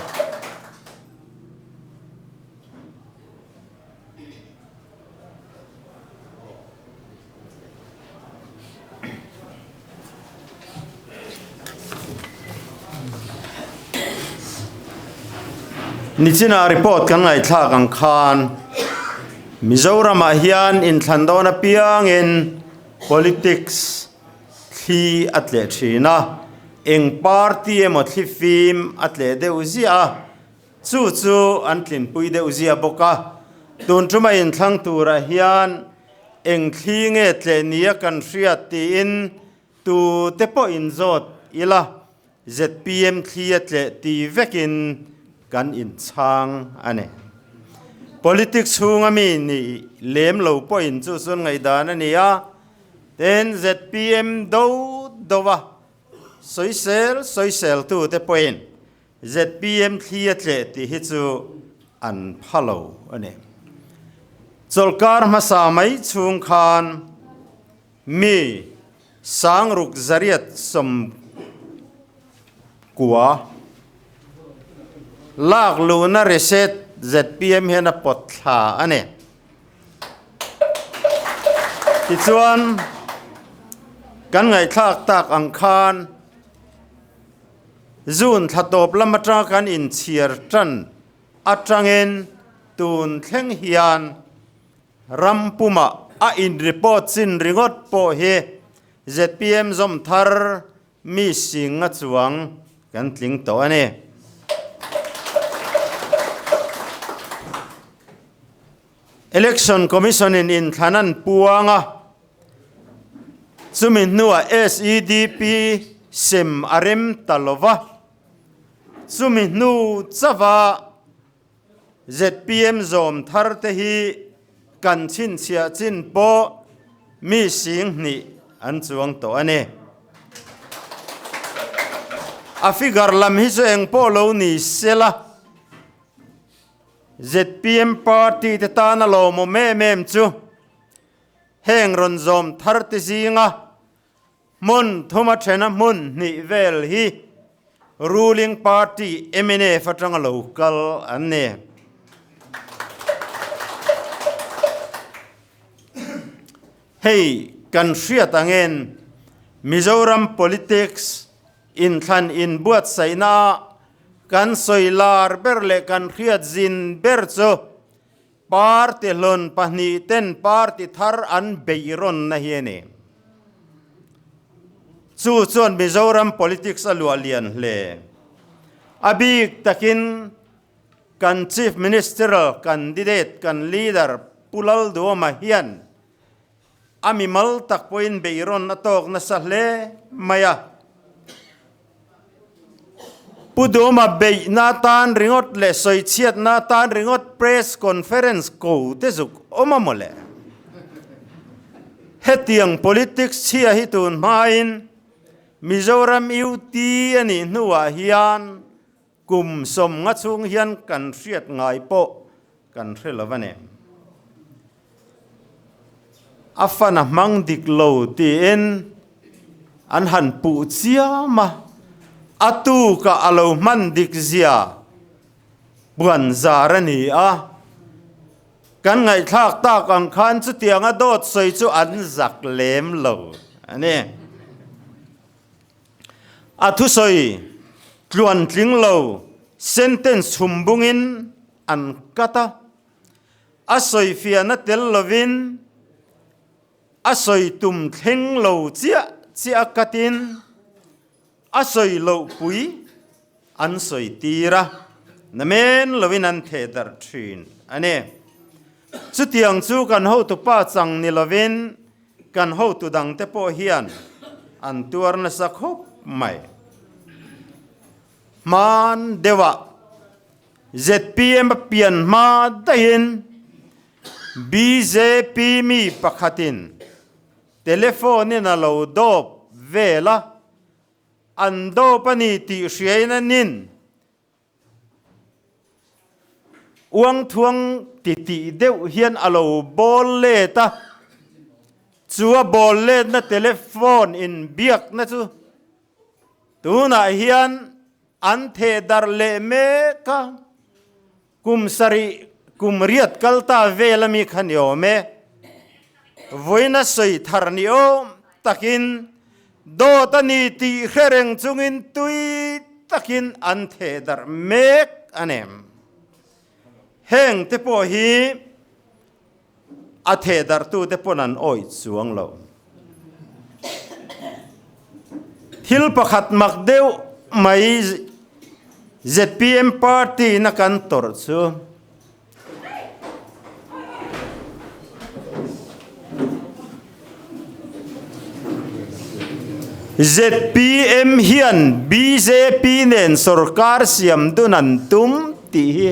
[SPEAKER 4] Nichina report kan ngaihthlak ang khan Mizoramah hian inthlan dawn apiangin politics Thli a tleh thin a, eng party emaw thli fim a tleh deuh ziah a, chu chu an tlinpui deuh ziah bawk a. Tun tuma inthlang turah hian Eng thli nge tleh nia kan hriat tiin tu te pawh inzawt ila, zpm thli a tleh ti vekin kan inchhang a ni. Politics chhunga mi nih lem lo pawhin chu chuan ngaihdan a ni a, tin zpm do do a sawisel sawiseltu te pawhin Zpm thli a tleh tih hi chu an pha lo a ni. Chawlhkar hmasa mai chhung khan mi sangruk zariat 90 lak luhna reset zpm hian a pawt thla a ni. Tichuan, kan ngaihthlak tak ang khan June thla tawp lam atanga kan inchhiar tan atangin tun thleng hian ram pumah a in report chin ringawt pawh hi zpm zawm thar mi singa chuang kan tling tawh a ni. Election Commission in inthlan an puang a, chumi hnuah SEDP sem a rem ta lo va, chumi hnu chauha zpm zawm thar te hi kan chhinchhiah chin pawh mi 2000 an chuang tawh a ni. A figure lam hi chu engpawh lo ni sela. Zpm party te tana lawmawm em em chu heng rawn zawm thar te zinga hmun thuma thena hmun hnih vel hi ruling party mnf atanga lo kal an ni. Hei kan hriat angin Mizoram politics Inthlan inbuatsaihna kan sawi lar ber leh kan hriat zin ber chu party hlawn pahnih ten party thar an beih rawnna hi a ni. Chu chuan Mizoram politics a luah lian hle. A bik takin kan Chief Ministerial candidate kan leader Pu Lalduhoma hian A mimal tak pawhin beihrawn a tawk nasa hle mai a. Pu Duhoma beihna atan ringawt leh sawichhiatna atan ringawt press conference ko te zuk awm a mawle. Hetiang politics chhia hi tun hmain Mizoram UT a nih hnuah hian kum 50 chhung hian kan hriat ngai pawh kan hre lo a ni. A fan a hmang dik lo tiin an han puh chiam a, a tukah a lo hman dik zia puan zar a ni a. Kan ngaihthlak tak ang khan chutianga dawt sawi chu an zak lem lo a ni. A thusawi tluan tling lo sentence chhum bungin an cut a. A sawifiahna tel lovin a sawi tum thleng lo chiah chiah a katin a sawi loh pui an sawi tir a, namen lovin an theh darh thin a ni. Chutiang chu kan hotupa chang ni lovin kan hotu dangte pawh hian an tuar nasa khawp mai. Hman deuhah Zpm a pian hma daihin bjp mi pakhatin telephone in a lo dawp vel a, an dawp a ni tih hriain a nin uangthuang titih deuh hian a lo bawl let a, chu a bawl letna telephone inbiakna chu Tunah hian an theh darh leh mek a, kum sarih kum riat kal ta vel ami kha ni awm e. Vawiina sawi thar ni awm takin dawt a ni tih hre reng chungin tui takin an theh darh mek a ni. Heng te pawh hi A theh darhtute pawn an awih chuang lo. Thil pakhat mak deuh mai zpm party in a kan tawrh chu. Zpm hian bjp nen sorkar siam dun an tum tih hi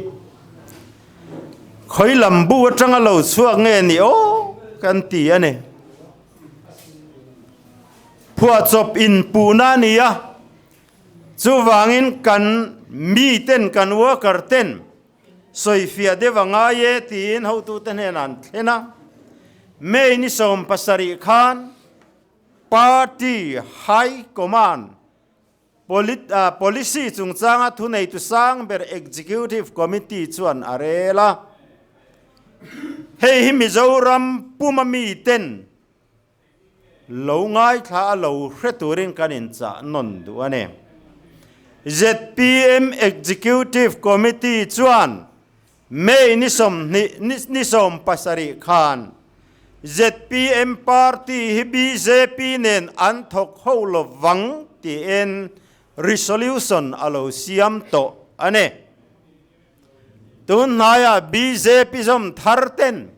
[SPEAKER 4] khawi lam bu atanga lo chhuak nge ni aw kan ti a ni. Phuahchawp inpuhna a ni a, chuvangin kan miten kan worker ten Sawifiah deuh a ngai e tiin hotute hnenah an thlen a. May ni 70 khan Party High Command Policy chungchanga thuneitu sang ber Executive Committee chuan a rel a. Hei hi Mizoram puma miten Lo ngaithla a lo hre turin kan inchah nawn duh a ni. Zpm Executive Committee chuan May ni 20 ni 70 khan zpm party hi bjp nen an thawk ho lovang tiin resolution a lo siam tawh a ni. Tun hnaiah bjp zawm thar ten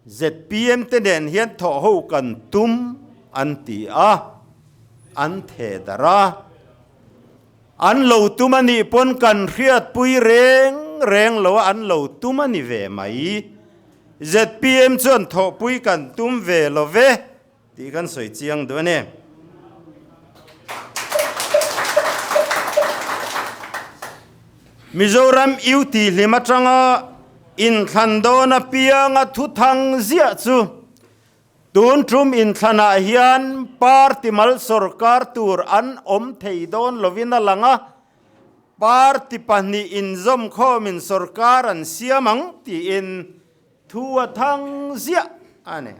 [SPEAKER 4] Zpm te nen hian thawh ho kan tum an ti a, an the darh a. An lo tum a nih pawn kan hriatpui reng reng lo a, an lo tum a ni ve mai. Zpm chuan thawhpui kan tum ve lo ve tih kan sawi chiang duh a ni. Mizoram UT hlim atanga inthlan dawn apianga thuthang ziah chu tun tum inthlanah hian party mal sorkar tur an awm thei dawn lovin a lang a, party pahnih inzawmkhawmin sorkar an siam ang tiin thu a thang ziah a ni.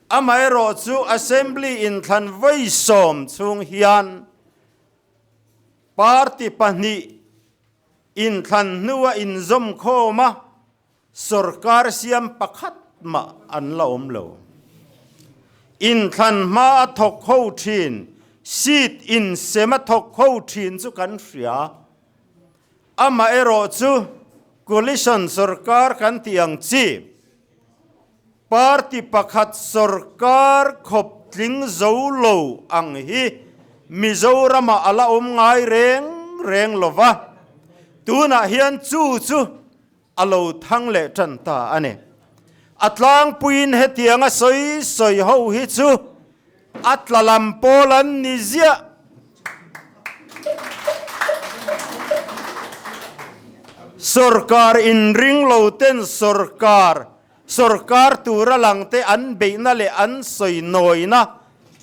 [SPEAKER 4] Amaherawhchu Assembly inthlan vawi sawm chhung hian Party pahnih inthlan hnua inzawmkhawm a, sorkar siam pakhat mah an la awm lo. Inthlan hma a thawk ho thin, seat insem a thawk ho thin chu kan hria. Amaherawhchu coalition sorkar kan tih ang chi, Party pakhat sorkar khawp tling zo lo ang hi Mizoramah a la awm ngai reng reng lo va, tunah hian chu chu a lo thang leh tan ta a ni. A tlangpuiin hetianga sawi sawi ho hi chu A tla lam pawl an ni ziah. Sorkar inring lo ten sorkar sorkar tura lang te an beihna leh an sawi nawina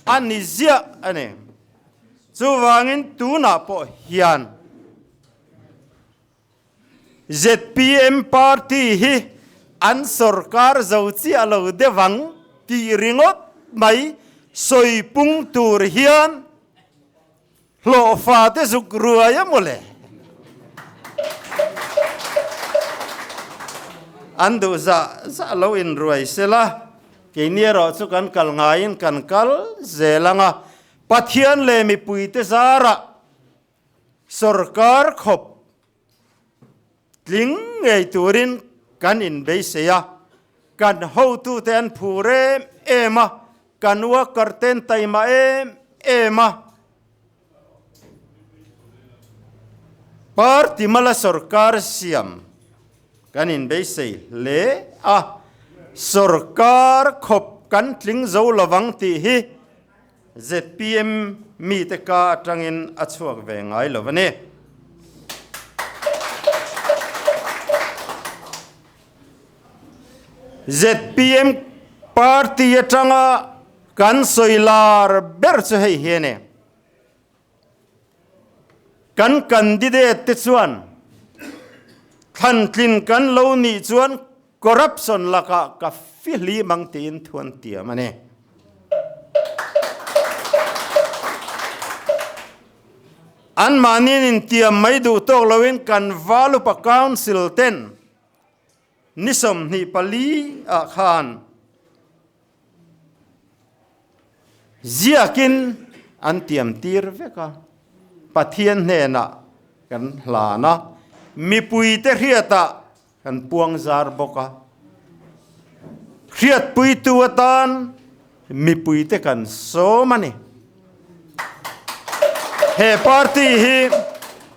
[SPEAKER 4] a ni ziah a ni. Chuvangin tunah pawh hian Zpm party hi an sorkar zo chiah lo deuh ang tih ringawt mai sawi pung tur hian hlawhfa te zuk ruai a mawle. An duh zah zah lo inruai sela, keini erawh chu kan kal ngaiin kan kal zel ang a, Pathian leh mipuite zarah Sorkar khawp tling ngei turin kan inbeisei a, kan hotute an phur em em a, kan worker ten taima em em a. Party mala sorkar siam kan inbeisei hle a, sorkar khawp kan tling zo lovang tih hi Zpm mite ka atangin a chhuak ve ngai lo a ni. Zpm party atanga kan sawi lar ber chu hei hi a ni. Kan candidate te chuan thlantlin kan lo nih chuan Corruption lakah ka fihlim ang tiin thu an tiam a ni. Anmahniin intiam mai duh tawk loin kan Valupa Council ten ni 24 ah khan ziakin an tiam tir vek a, Pathian hnenah kan hlan a, mipuite hriatah Kan puang zar bawk a. Hriatpuitu atan mipuite kan sawm a ni. He party hi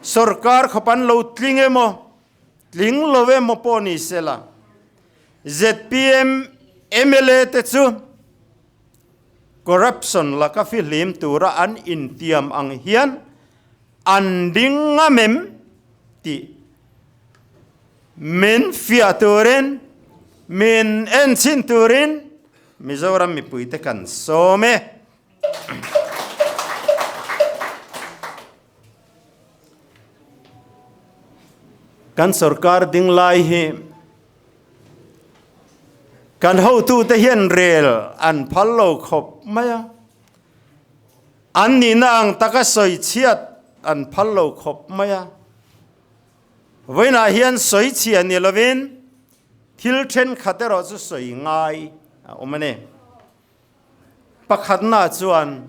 [SPEAKER 4] sorkar khawp an lo tling emaw, tling lo emaw pawh ni sela, zpm mla te chu corruption laka fihlim tura an intiam ang hian an ding ngam em tih min fiah turin, min enchhin turin Mizoram mipuite kan sawm e. Kan sorkar ding lai hi Kan hotute hian rel an phal lo khawp mai a, an nihna ang taka sawi chhiat an phal lo khawp mai a. Vawiinah hian sawi chhia ni lovin thil thenkhat erawh chu sawi ngai a awm a ni. Pakhatna chuan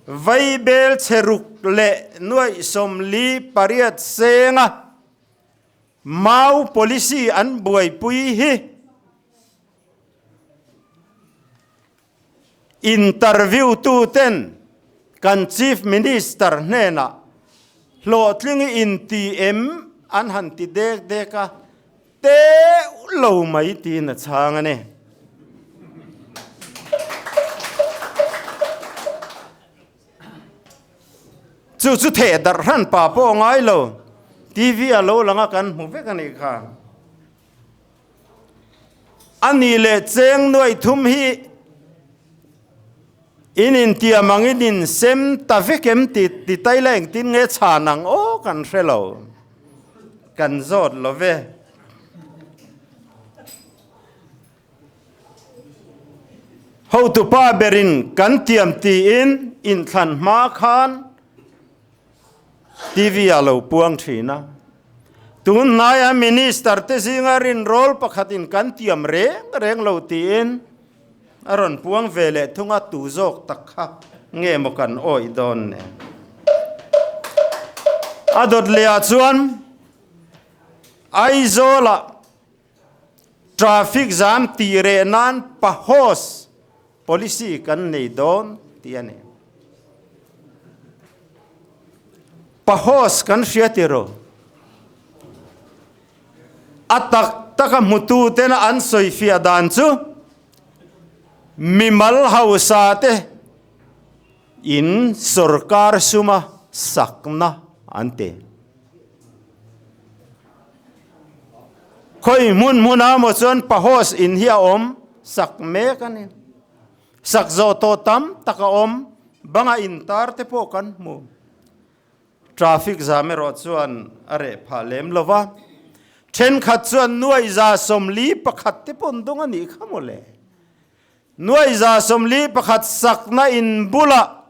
[SPEAKER 4] Vaibel chhe ruk leh nuaih 48 senga Mau policy an buaipui hi interview tu ten kan Chief Minister hnenah hlawhtling i inti em an han ti dek dek a, teuh lo mai tiin a chhang a ni. Chu chu theh darh hran pa pawh a ngai lo, TV a lo lang a kan hmu vek a nih kha. A ni leh cheng nuaih thum hi in intiam ang in insem ta vek em ti ti tai la engtin nge chhan ang aw kan hre lo, kan zawt lo ve. Hotupa berin kan tiam tiin inthlan hma khan TV ah lo puang thin a. Tun hnaia Minister te zinga rinrawl pakhatin kan tiam reng reng lo tiin a rawn puang ve leh thung a, tu zawk tak kha nge maw kan awih dawn nen. A dawt leh ah chuan Aizawlah Traffic jam tih reh nan pahos policy kan nei dawn tih a ni. Pahos kan hria tiraw? A tak taka hmutu tena an sawifiah dan chu mimal hausa te in sorkar suma sakna an ti. Khawi hmun hmuna maw chuan pahos in hi a awm sak mek a ni. Sak zawh tawh tam tak a awm, banga intar te pawh kan hmu. Traffic jam erawh chuan a reh phah lem lo va, thenkhat chuan nuai 41 te pawh an dawng a nih kha maw le. Nuai 41 sakna in bulah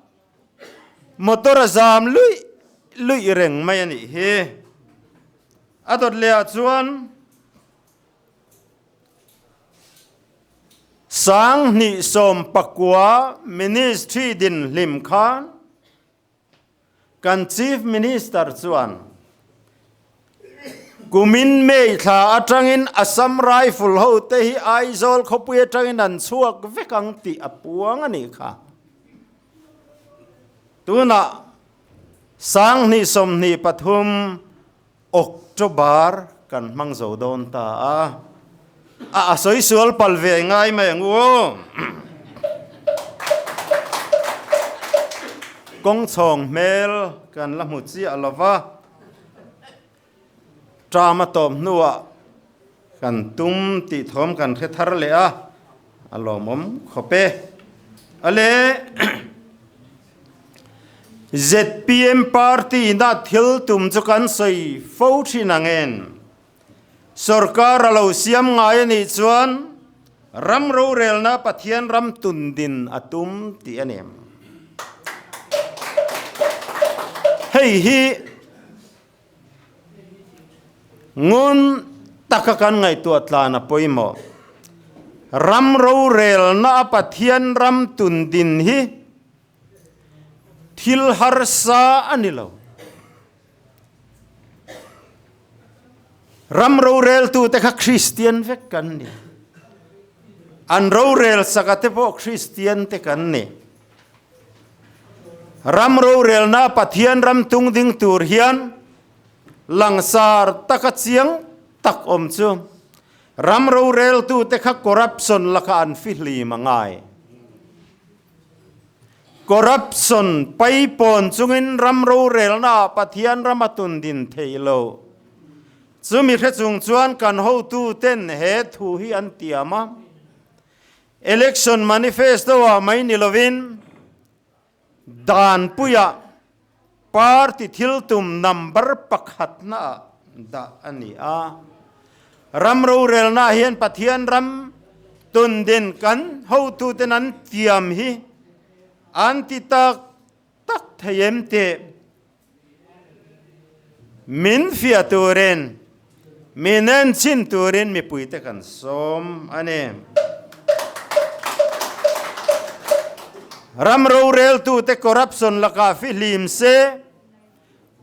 [SPEAKER 4] Motor a zam luih luih reng mai a nih hi. A dawt leh ah chuan 2019 Ministry din hlim khan kan Chief Minister chuan kumin May thla atangin Assam Rifle ho te hi Aizawl khawpui atangin an chhuak vek ang tih a puang a nih kha. Tunah 2023 October kan hmang zo dawn ta a, a a sawi sual pal ve ngai mai ang u aw. Kawng chhawng hmel kan la hmu chiah lo va, term a tawp hnuah kan tum tih thawm kan hre thar leh a, a lawmawm khawp e. A le zpm party ina thil tum chu kan sawi fo thin ang en. Sorkar a lo siam ngai a nih chuan ram rorelna Pathian ram tun din a tum tih a ni. Hei hi ngun taka kan ngaihtuah tlan a pawimawh. Ram rorelna a Pathian ram tun din hi thil harsa a ni lo. Ram roreltute kha Kristian vek kan ni. An rorel saka te pawh Kristian te kan ni. Ram rorelna Pathian ram tung ding tur hian langsar taka chiang tak awm chu ram roreltute kha corruption laka an fihlim a ngai. Corruption paipawn chungin ram rorelnaah Pathian ram a tun din theih lo. Chumi hre chung chuan kan hotuten he thu hi an tiam a. Election manifesto-ah mai ni lovin danpuiah party thil tum number pakhatnaah dah a ni a. Ram rorelnaah hian Pathian ram tundin kan hotuten an tiam hi an ti tak tak thei em tih Min fiah turin, min enchhin turin mipuite kan sawm a ni. Ram roreltute corruption lakah fihlim se,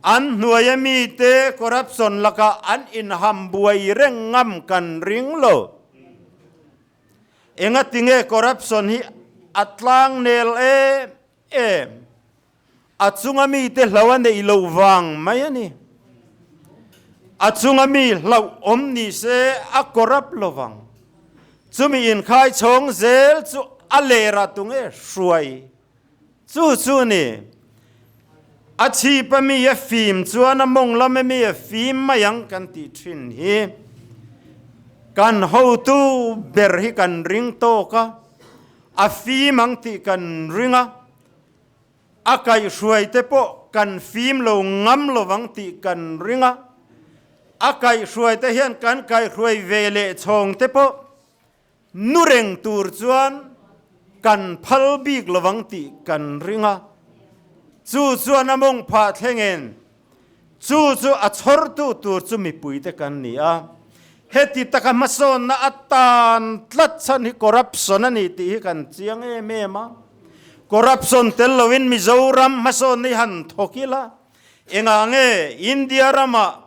[SPEAKER 4] an hnuaia mite corruption lakah an inham buai reng ngam kan ring lo. Engatinge corruption hi a tlangnel em em? A chunga mite hlo a neih loh vang mai a ni. A chunga mi hlauh awm ni se a corrupt lo vang. Chumi inkhai chhawng zel chu a lerah tunge hruai chu chu ni. A chhip a mi a fim chuan a mawng lam a mi a fim mai ang kan tih thin hi. Kan hotu ber hi kan ring tawk a, a fim ang tih kan ring a. A kaihhruaite pawh kan fim lo ngam lovang tih kan ring a, a kaihhruaite hian kan kaihhruai ve leh chhawngte pawh nu reng tur chuan kan phal bik lovang tih kan ring a, chu chuan a mawng phah thlengin chu chu a chhawrtu tur chu mipuite kan ni a. Heti taka hmasawnna atan tlat chhan hi corruption a ni tih hi kan chiang em em a. Corruption tel loin Mizoram hmasawnna hi han thawk ila, engah nge India ramah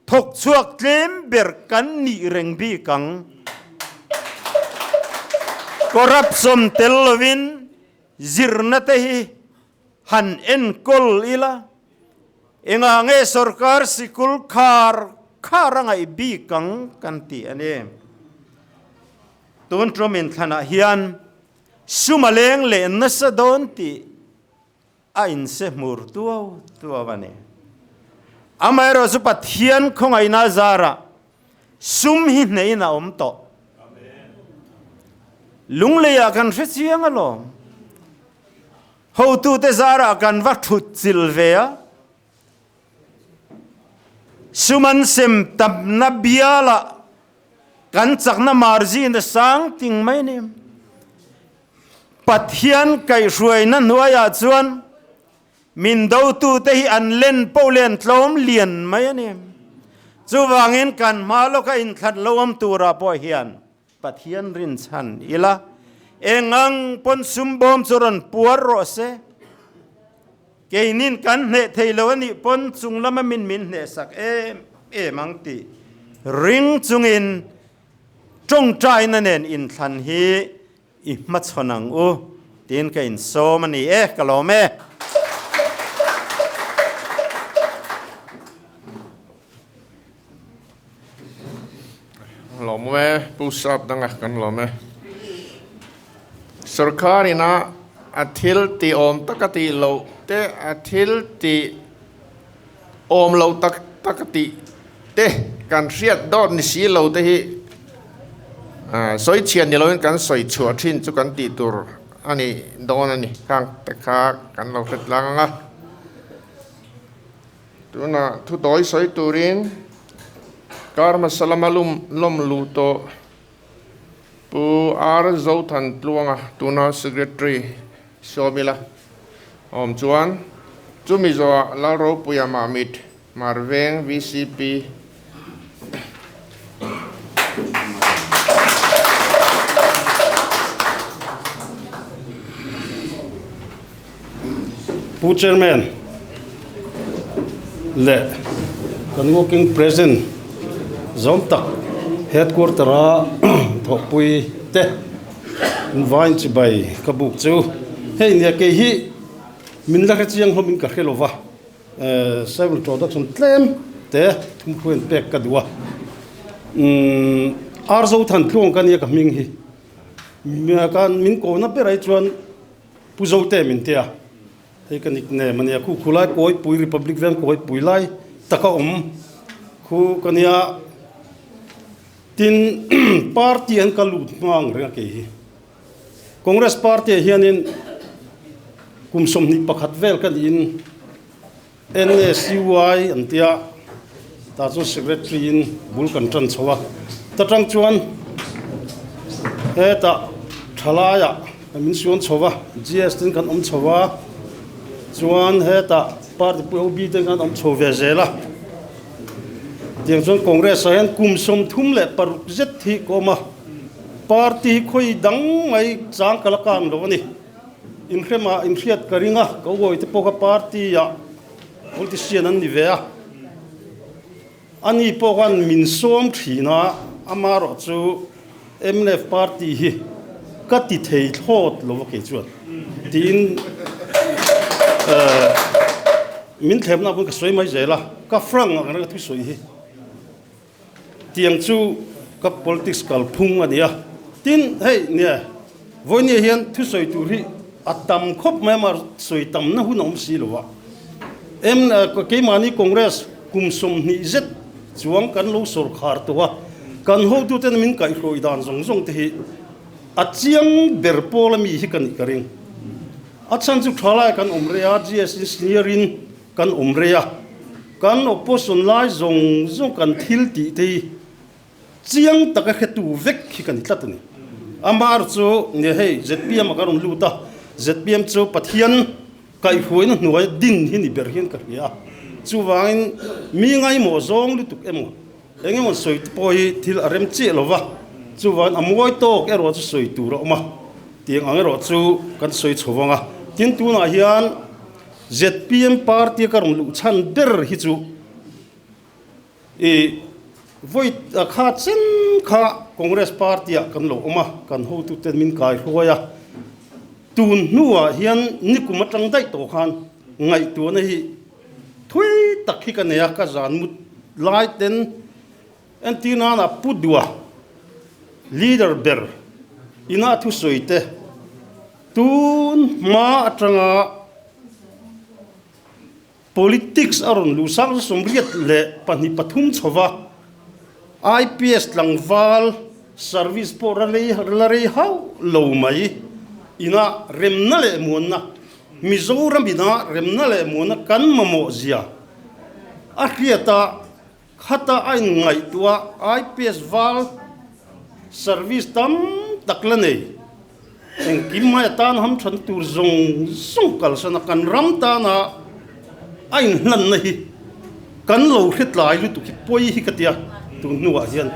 [SPEAKER 4] thawk chhuak tlem ber kan nih reng bik ang? Corruption tel loin zirna te hi han enkawl ila, engah nge sorkar sikul khar khar a ngaih bik ang kan tih a ni. Tun tum inthlanah hian sum a leng leh nasa dawn tih a inse hmur tuau tuau a ni. Amaherawh chu Pathian khawngaihna zarah sum hi hneihin a awm tawh. Lungleiah kan hre chiang alawm. Hotute zarah kan va thut chilh ve a, sum an sem tamna bialah kan chakna margin a sang ting mai a ni. Pathian kaihhruaina hnuaiah chuan min dotute hi an len poh leh an tlawm lian mai a ni. Chuvangin kan hma lawka inthlan lo awm turah pawh hian Pathian rinchhan ila, eng ang pawn sum bawm chu rawn puar rawh se. Keinin kan hneh thei lo a nih pawn chung lama min min hnehsak em em ang tih ring chungin tawngtaina nen inthlan hi i hmachhawn ang u tiin ka insawm a ni e, ka lawm e.
[SPEAKER 1] Lawm e, Pu Sap danga kan lawm e. Sorkar ina a thil tih awm taka tih loh te, a thil tih awm loh tak taka tih te kan hriat dawt ni si lo te hi sawi chhiat ni loin kan sawi chhuah thin chu kan tih tur a ni dawn a ni. Khang te kha kan lo hre tlang ang a. Tunah thu tawi sawi turin kar hmasa lama lum lawm luh tawh Pu R Zothan Tluanga tuna Secretary Sawmila a awm chuan chumi zawhah Lalropuia Mahmit Marveng VCP
[SPEAKER 5] Pu Chairman leh kan working president zawm tak headquarter a thawhpui te. Vain chibai ka buk chu hei nia kei hi min la hre chiang hlawm in ka hre lova self introduction tlem te thumhruain pek ka duh a umm Arzo Thantluang ka nia ka hming hi min kohna ber ai chuan Pu Zote min tia hei ka nickname a nia khu khulai Kawipui Republic Veng Kawipui lai taka awm khu ka nia. Tin, party an ka lut hma ang reng a kei hi. Congress party ah hianin kum 21 vel ka niin NSUI an tia tah chuan secretary in bul kan tan chho a. Ta tang chuan hetah thalaiah min suan chho va, GS ten kan awm chho va, chuan hetah party pui OB ten kan awm chho ve zel a. Tiang chuan Congress ah hian kum 36 zet hi ka awm a, party hi khawi dang mai chang ka la kang lo a ni. Inhremah inhriat ka ring a, ka uawi te pawh kha party ah politician an ni ve a, ani pawh khan min sawm thin a, amaherawhchu mnf party hi ka ti thei thlawt lo a kei chuan tiin min thlemna pawn ka sawi mai zel a, ka frank ang reng a thusawi hi tiang chu ka politics kalphung a ni a, tin hei nia vawinia hian thusawi tur hi a tam khawp mai a mah sawi tamna hun a awm si lo a, keimahni Congress kum 20 zet chuang kan lo sawrkhar tawh a, kan hotuten min kaihhruai dan zawng zawng te hi a chiang ber pawl ami hi ka nih ka ring. A chhan chu thalai kan awm rei a, GS Engineer in kan awm rei a, kan opposition lai zawng zawng kan thil tih te hi chiang taka hretu vek hi ka ni tlat a ni. Amar chu nge hei zpm ah ka rawn lut a, zpm chu Pathian kaihhruaina hnuaia din hi ni ber hian ka hria a, chuvangin mi ngaimawh zawng lutuk emaw eng emaw sawi te pawh hi thil a rem chiah lo va, chuvangin a mawi tawk erawh chu sawi tur a awm a, tiang ang erawh chu kan sawi chho vang a. Tin tunah hian zpm party a ka rawn luh chhan ber hi chu I vawi kha chen kha Congress party ah kan lo awm a, kan hotuten min kai hruai a, tun hnuah hian nikum atang daih tawh khan ngaihtuahna hi thui tak hi ka nei a, ka zan mut lai ten entir nana Pu Dua leader ber ina thusawi te tun hma atanga Politics a rawn luh sang 82 pathum chho va, IPS tlangval service pawh la rei la rei hauh lo mai. Ina remna leh muanna, Mizoram ina remna leh muanna kan mamawh zia a hriat a, khata a inngaihtuah IPS val service tam tak la nei. Engkim mai atan hamthan tur zawng zawng kalsan a kan ram tana a inhlanna hi kan lo hre tlai lutuk hi pawi hi ka tia tun hnuah hian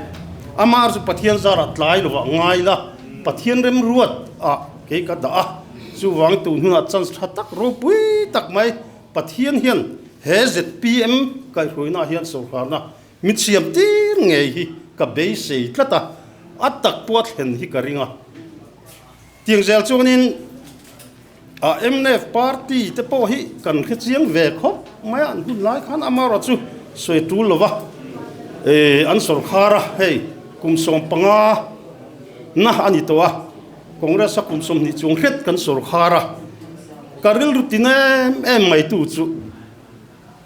[SPEAKER 5] amah chu Pathian zarah tlai lovah ngai la Pathian remruat ah kei ka dah a chuvang tun hunah chance tha tak ropui tak mai Pathian hian he zpm kaihhruaina ah hian sawrkarna Mi thiam tir ngei hi ka beisei tlat a, a tak pawh a thlen hi ka ring a. Tiang zel chuanin a mnf party te pawh hi kan hre chiang ve khawp mai a, an hun lai khan amaherawh chu sawi tul lo va, an sawrkhar a, hei kum 15 na a ni tawh a, Congress a kum 20 chuang hret kan sawrkhar a, ka rilru tin em em mai tu chu.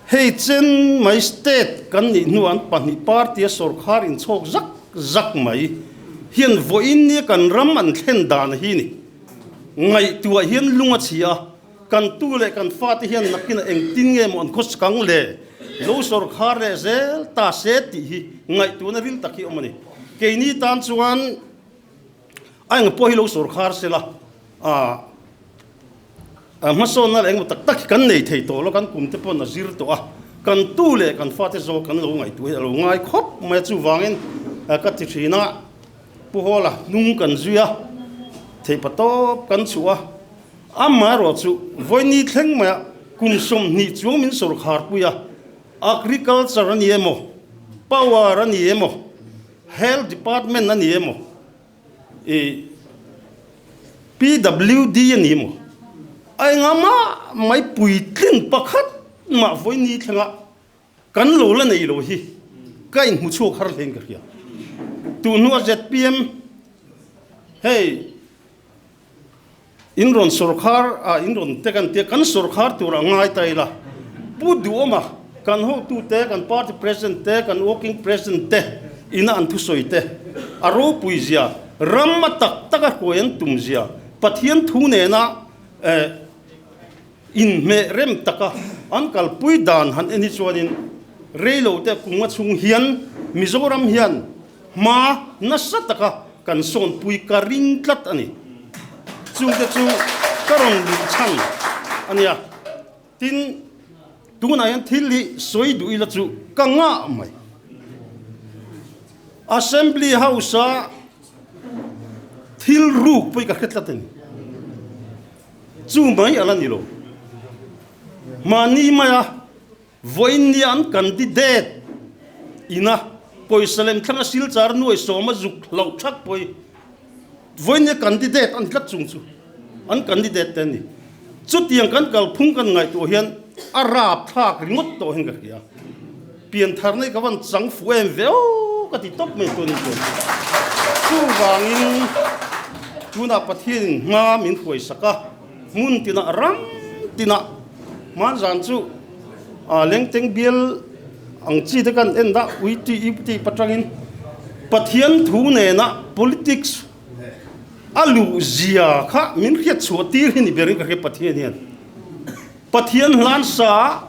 [SPEAKER 5] Hei chen mai state kan nih hnu an pahnih party a sawrkhar inchhawk zak zak mai hian vawiin nia kan ram an thlen dan hi ni. Ngaihtuah hian lung a chhia a, kan tu leh kan fate hian nakinah engtin nge maw an khawchkang le lo sawrkhar leh zel ta se tih hi ngaihtuahna ril tak hi awm a ni. Keini tan chuan a engpawh hi lo sawrkhar sela a. Hmasawnna leh engemaw tak tak hi kan nei thei tawh lo, kan kum te pawn a zir tawh a, kan tu leh kan fate zawk kan lo ngaihtuah hi a lo ngai khawp mai a, chuvangin ka ti thin a, Pu Hawla hnung kan zui a, theihpa tawp kan chhuah a, amaherawh chu vawiini thleng maiah kum 20 chuang min sawrkhar pui a, agriculture a ni emaw, power a ni emaw, health department a ni emaw, I. PWD a ni maw? A enga mah mai puitling pakhat mah vawi ni thlenga kan lo la nei lo hi ka inhmu chhuak har hlein ka hria. Tun hnua zpm hei in rawn sawrkhar ah in rawn te kan tia kan sawrkhar tur a ngai ta ila Pu Duhawma kan hotute kan party president te kan working president te ina an thusawi te a ropui zia ram a tak tak a hruai an tum zia Pathian thu nena eh inhmeh rem taka an kalpui dan han en hi chuanin reilo te kum nga chhung hian Mizoram hian hma nasa taka kan sawnpui ka ring tlat a ni. Chungte chu ka rawn luh chhan a nia. Tin, tunah hian thil hi sawi duh ila chu ka ngah mai. Assembly House-a thil ruk pawh hi ka hre tlat a ni. Chu mai a la ni lo. Mahni maia vawiin nia an candidate ina pawisa lem thlanga silchar nuai sawma zuk hlauh thak pawh hi vawiin nia candidate an tlat chung chu an candidate te an ni. Chutiang kan kalphung kan ngaihtuah hian a rapthlak ringawt tawh hian ka hria. Pianthar nei ka van chang fuh em ve aw ka ti tawp mai tuanin chuan. Chuvangin tunah Pathianin hma min hruai sak a, hmun tinah ram tinah hmanzan chu lengteng bial ang chi te kan en dah ui ti ip ti patangin Pathian thu nena politics a luh zia kha min hriat chhuah tir hi ni berin ka hria Pathian hian. Pathian hlan sa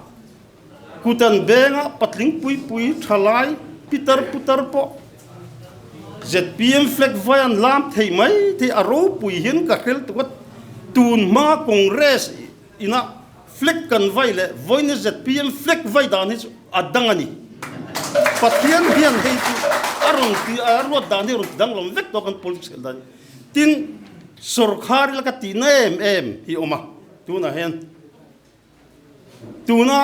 [SPEAKER 5] Kutan benga patling pui pui thalai pitar putar pawh zpm flag vai an lam thei mai thei a ropui hian ka hrel tuk a, tun hma Congress ina flag kan vai leh vawiin zpm flag vai dan hi chu a dang a ni. Pathian hian hei chu a rawn ti a ruat dan hi a rawn ti danglam vek tawh kan politics khelh dan hi. Tin, sawrkhar ila ka tihna em em hi a awm a tunah hian. Tuna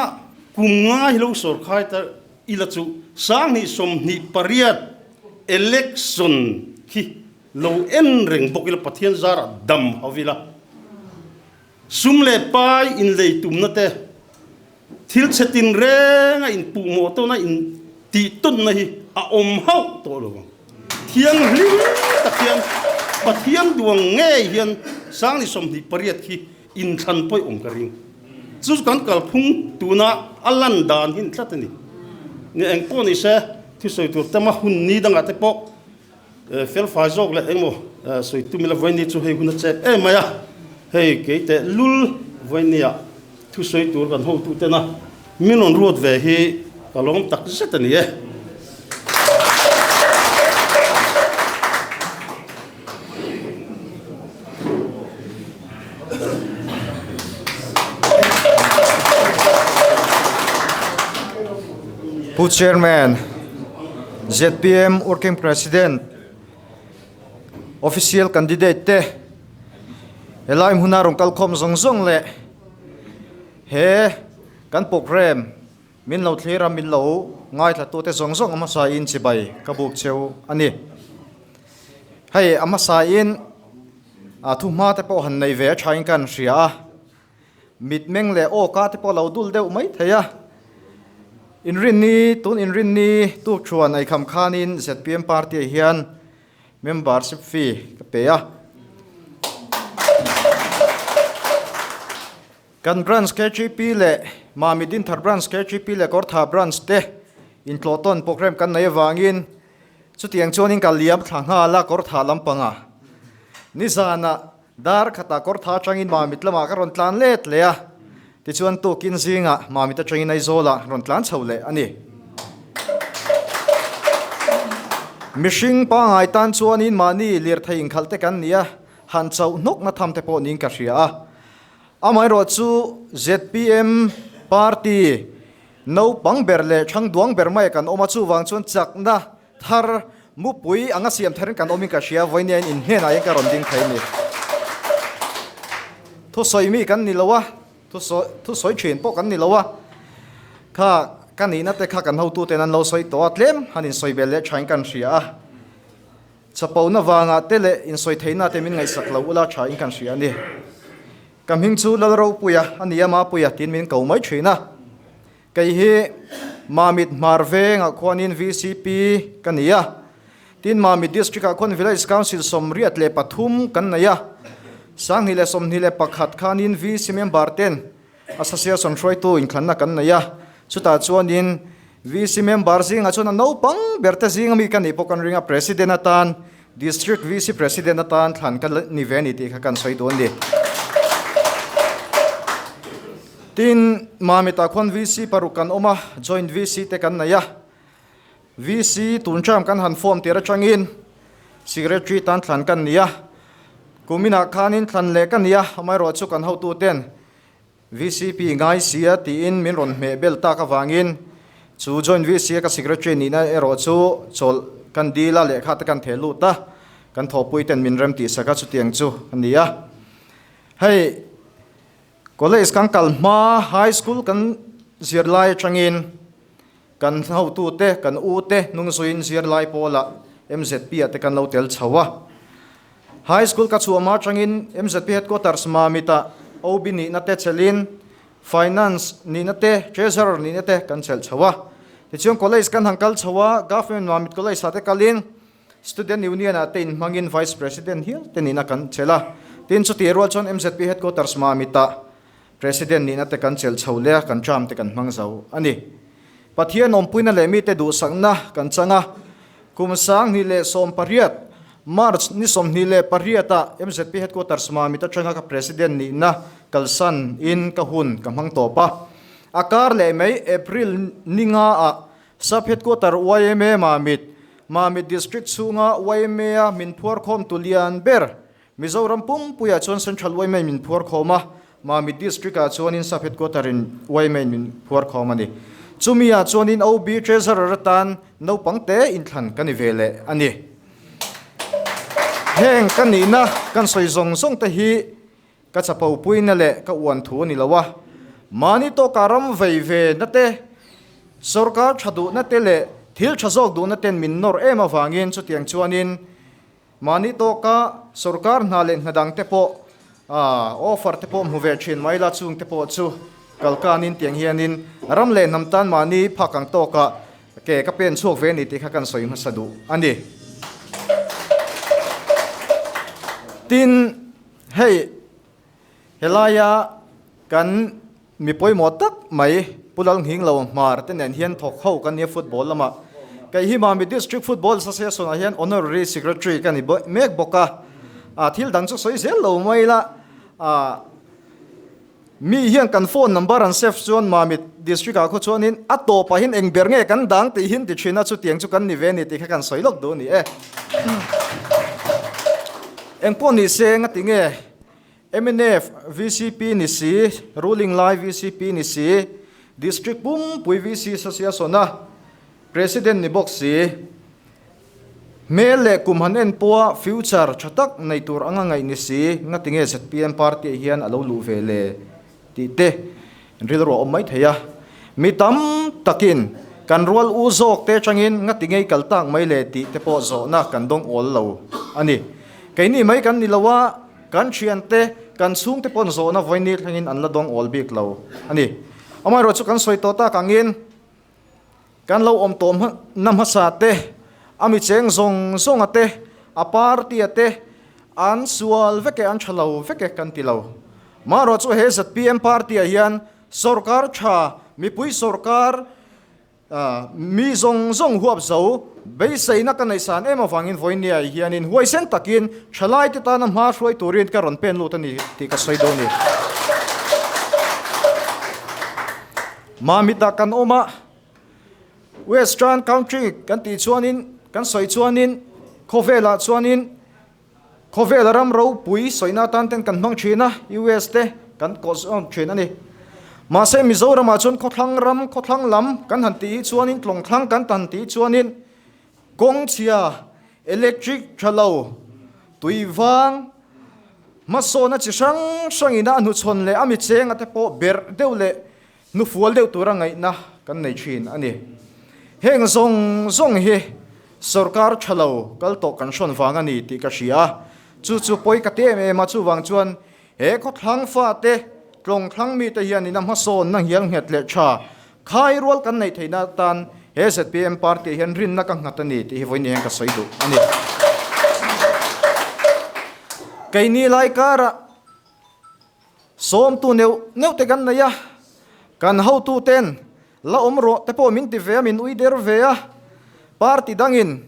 [SPEAKER 5] kum nga hi lo sawrkhai ta ila chu 2028 election khi lo en reng bawk ila Pathian zarah dam ho ila. Sum leh pai inlei tumna te, thil chhe tinrenga inpuhmawh tawna in tihtawnna hi a awm hauh tawh lo ang. Thianghlim tak hian Pathian duang ngei hian 2028 khi Inthlan pawih awm ka ring. Chu chu kan kalphung tuna a lan dan hi ni tlat a ni. Ni eng pawh ni se, thusawi tur tama hun ni dangah te pawh felfai zawk leh engmaw sawi tum ila vawiin chu hei hun a chep em mai a. Hei kei teh lul vawiin thusawi tur kan hotu tena min rawn ruat ve hi ka lawm tak zet a ni e.
[SPEAKER 6] Pu Chairman, zpm Working President, Official Candidate te helai hmuna rawn kalkhawm zawng zawng leh he kan programme Min lo thlir a, min lo ngaithla tute zawng zawng a hmasa in chibai ka buk cheu a ni. Hei a hmasa in a thu hma te pawh han nei ve a tha in ka han hria a, mitmeng leh aw ka te pawh lo dul deuh mai thei a. Inrinni, tun inrinni tuk thuan eikham khanin zpm party ah hian Membership fee ka pe a. Kan Branch KGP leh Mami Dinthar Branch KGP leh Kawrtha Branch te intlawh tawn programme kan nei avangin chutiang chuanin ka liam thla nghal a Kawrtha lampangah. Nizanah dar khatah Kawrtha atangin Mamit lamah ka rawn tlan let leh a, tichuan tukin zingah Mamit atangin Aizawlah rawn tlan chho leh a ni. Mihring pangngai tan chuanin mahni lirthei inkhalh te kan ni a, han chauh hnawkna tham te pawh niin ka hria a. Amaherawh chu zpm party naupang ber leh thang duang ber mai kan awm a, chuvang chuan chakna thar mupui anga siam tharin kan awmin ka hria, vawinia in inhnenah hian ka rawn ding thei a ni. Thusawi mi kan ni lo a, thusawi thin pawh kan ni lo a, kha ka nihna te kha kan hotuten an lo sawi tawh a, tlem han insawi bel leh thain kan hria a. Chapona vangah te leh insawitheihna te min ngaihsak lo ula tha in kan hria a ni. Ka hming chu Lalropuia a ni a, Mapuia tiin min ko mai thin a. Kei hi Mamit Hmar vengah khuanin VCP ka ni a. Tin Mamit District ah khuan Village Council 83 kan nei a. 2021 khanin VC member ten Association hruaitu inthlanna kan nei a. Chutah chuanin VC member zingah chuan a naupang ber te zinga mi ka nih pawh kan ring a, President atan District VC President atan thlan ka ni ve a ni tih kha kan sawi dawn ni. Tin, Mamitah khuan VC paruk kan awm a, Joint VC te kan nei a. VC tun term kan han form tir atangin Secretary tan thlan kan ni a. Kuminah khanin thlan leh ka ni a, amaherawhchu kan hotuten VCP ngai sia tiin min rawn hmeh bel tak avangin chu Joint VC a ka Secretary nihna erawh chu chawlh kan dil a, lehkha te kan theh lut a, kan thawhpui ten min rem tih sak a, chutiang chu a ni a. Hei College kan kal hma High School kan zirlai atangin kan hotute, kan ute hnungzuiin zirlai pawlah MZP ah te kan lo tel chho a. High School ka chhuah hma atangin MZP Headquarters Mamit-ah OB nihna te chelhin Finance nihna te, Treasurer nihna te kan chelh chho a. Tichuan College kan han kal chho a, Government Mamit College ah te kalin Student Union ah te inhmangin Vice President hial te nihna kan chelh a. Tin chutih rual chuan MZP Headquarters Mamit-ah President nihna te kan chelh chho leh a, kan term te kan hmang zo a ni. Pathian awmpuina leh mite duhsakna kan chang a, kum 2018 March ni 28 ah MZP Headquarters Mamit atanga ka President nihna kalsan in ka hun ka hmang tawp a. A kar leh mai April ni nga ah Sub Headquarter yma Mamit, Mamit District chhunga yma a min phuarkhawm tu lian ber Mizoram pumpuiah chuan Central yma in min phuar khawm a, Mamit District ah chuanin Sub Headquarter in yma in min phuar khawm a ni. Chumi ah chuanin OB Treasurer atan naupang te inthlan ka ni ve leh a ni. Heng ka nihna kan sawi zawng zawng te hi ka chapo puina leh ka uan thu a ni lo a, mahni tawkah ram vei ve na te, sorkar tha duhna te leh thil tha zawk duhna ten min nawr em avangin chutiang chuanin Mahni tawka sorkar hna leh hna dang te pawh offer te pawh hmu ve thin mai la, chung te pawh chu kalkanin tiang hianin ram leh hnam tan mahni phak ang tawkah ke ka pen chhuak ve a ni tih kha kan sawi hmasa duh a ni. Tin, hei helaia kan Mi pawimawh tak mai Pu Lalnghinglo Hmar te nen hian thawk ho kan nia football lamah. Kei hi Mami District Football Association ah hian Honorary Secretary ka ni mek bawk a. Ah thil dang chu sawi zel lo mai la. Ah mi hian kan phone number an save chuan Mami District ah khaw chuanin a tawpah hian eng ber nge kan dang tih hin ti thin a chutiang chu kan ni ve a ni tih kha kan sawi lawk duh a ni e. Engpawh ni se nga ti nge Mnf vcp ni si, ruling lai vcp ni si, District pumpui VC Association a President ni bawk si, hmel leh kum han en pawha future tha tak nei tur anga ngaih ni si, ngatinge zpm party ah hian a lo luh ve le tih te rilru a awm mai thei a. Mi tam takin kan rual u zawk te atangin ngatinge i kal tak mai le tih te pawh zawhna kan dawng awl lo a ni. Keini mai kan ni lo a. Kan thiante, kan chhungte pawn zawhna vawiin thlengin an la dawng awl bik lo a ni. Amaherawh chu kan sawi tawh tak angin kan lo awm tawh na hmasa te, a mi cheng zawng zawnga te, a party a te an sual vek e, an tha lo vek e kan ti lo. Amaherawh chu he zpm party ah hian sorkar tha, mipui sorkar, Mi zawng zawng huap zo, beiseina ka neihsan em avangin vawinia hianin huaisen takin thalaite tana hma hruai turin ka rawn pen lut a ni tih ka sawi dawn a ni. Mamita kan awm a, Western country kan tih chuanin, kan sawi chuanin khawvelah chuanin Khawvela ram ropui sawina atan ten kan hmang thin a, US te kan kawh zawm thin a ni. Mahse Mizoramah chuan khawthlang ram, khawthlang lam kan han tih hi chuanin tlawngthlang kan han tih hi chuanin kawng chhia, electric tha lo, tui vang, hmasawna chi hrang hrangin a hnuchhawn leh a mi chenga te pawh berh deuh leh hnufual deuh tura ngaihna kan nei thin a ni. Heng zawng zawng hi. Sorkar tha lo kal tawh kan hrawn vang a ni tih ka hria a, chu chu pawi ka ti em em a, chuvang chuan he khawthlang fate tlawngthlang mite hianin a hmasawnna nghial nghet leh tha khai rual kan neih theihna atan he zpm party hian rinna ka nghat a ni tih hi vawiin hian ka sawi duh a ni. Keini lai karah Sawmtu neuh neuh te kan nei a, kan hotu ten la awm rawh te pawh min ti ve a, min ui der ve a, party dangin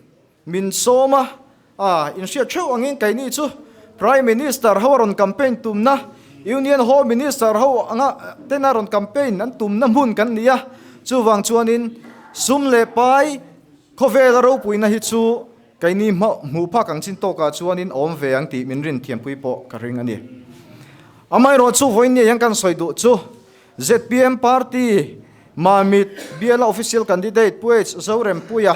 [SPEAKER 6] min sawm a, a inhriat theuh angin keini chu Prime Minister ho a rawn campaign tumna, Union Home Minister ho anga tena rawn campaign an tumna hmun kan ni a, chuvang chuanin sum leh pai khawvela ropuina hi chu Keini hmuh phak ang chin tawkah chuanin awm ve ang tih min rin thiampui pawh ka ring a ni. Amaherawh chu vawiin hian kan sawi duh chu zpm party Mamit biala official candidate Pu H Zorempuia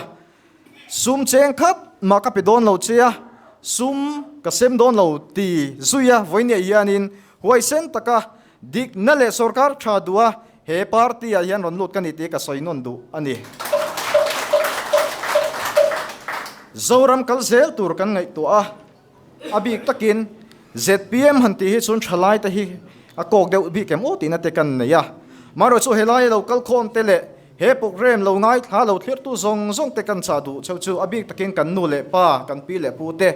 [SPEAKER 6] sum cheng khat mah ka pe dawn lo che a, sum ka sem dawn lo ti zui a vawiin hianin huaisen taka Dikna leh sorkar tha duh a he party ah hian rawn lut ka ni tih ka sawi nawn duh a ni. Zoram kal zel tur kan ngaihtuah a, a bik takin zpm han tih hi chuan thalai te hi a kawk deuh bik em aw tihna te kan nei a. Marawh chu helai lo kal khawm te leh he program lo ngaithla lo thlirtu zawng zawng te kan chah duh cheu chu a bik takin kan nu leh pa, kan pi leh pu te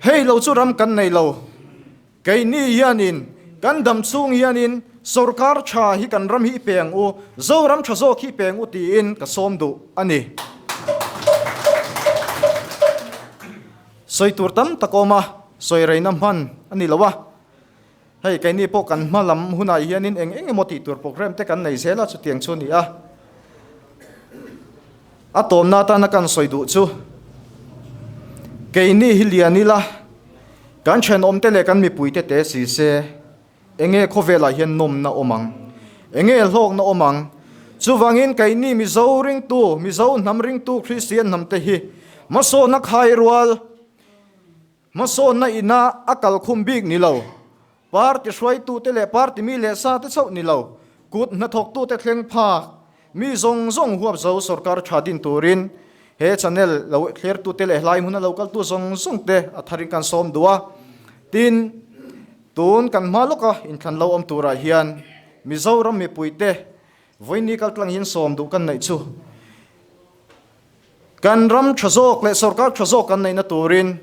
[SPEAKER 6] hei lo chu ram kan nei lo. Keini hianin kan dam chhung hianin sorkar tha hi kan ram hi i peng u, Zoram tha zawk hi i peng u tiin ka sawm duh a ni. Sawi tur tam tak awm a, sawi reina hman a ni lo a. Hei keini pawh kan hma lam hunah hianin eng eng emaw tih tur program te kan nei zel a, chutiang chu a ni a. A tawmna atana kan sawi duh chu keini hi lian ila, kan thenawmte leh kan mipuite te si se, enge khawvelah hian nawmna awm ang, enge hlawkna awm ang. Chuvangin keini Mizo ringtu, Mizo hnam ringtu Kristian hnamte hi hmasawnna khai rual, hmasawnna ina a kalkhum bik ni lo, Party hruaitute leh party mi leh sate chauh ni lo, kut hnathawktute thleng phak, mi zawng zawng huap zo sorkar tha din turin he channel lo thlertute leh hlai hmuna lo kaltu zawng zawngte a tharin kan sawm duh a. Tin, tun kan hma lawka inthlan lo awm turah hian Mizoram mipuite vawiini kaltlang hian sawm duh kan neih chu kan ram tha zawk leh sorkar tha zawk kan neihna turin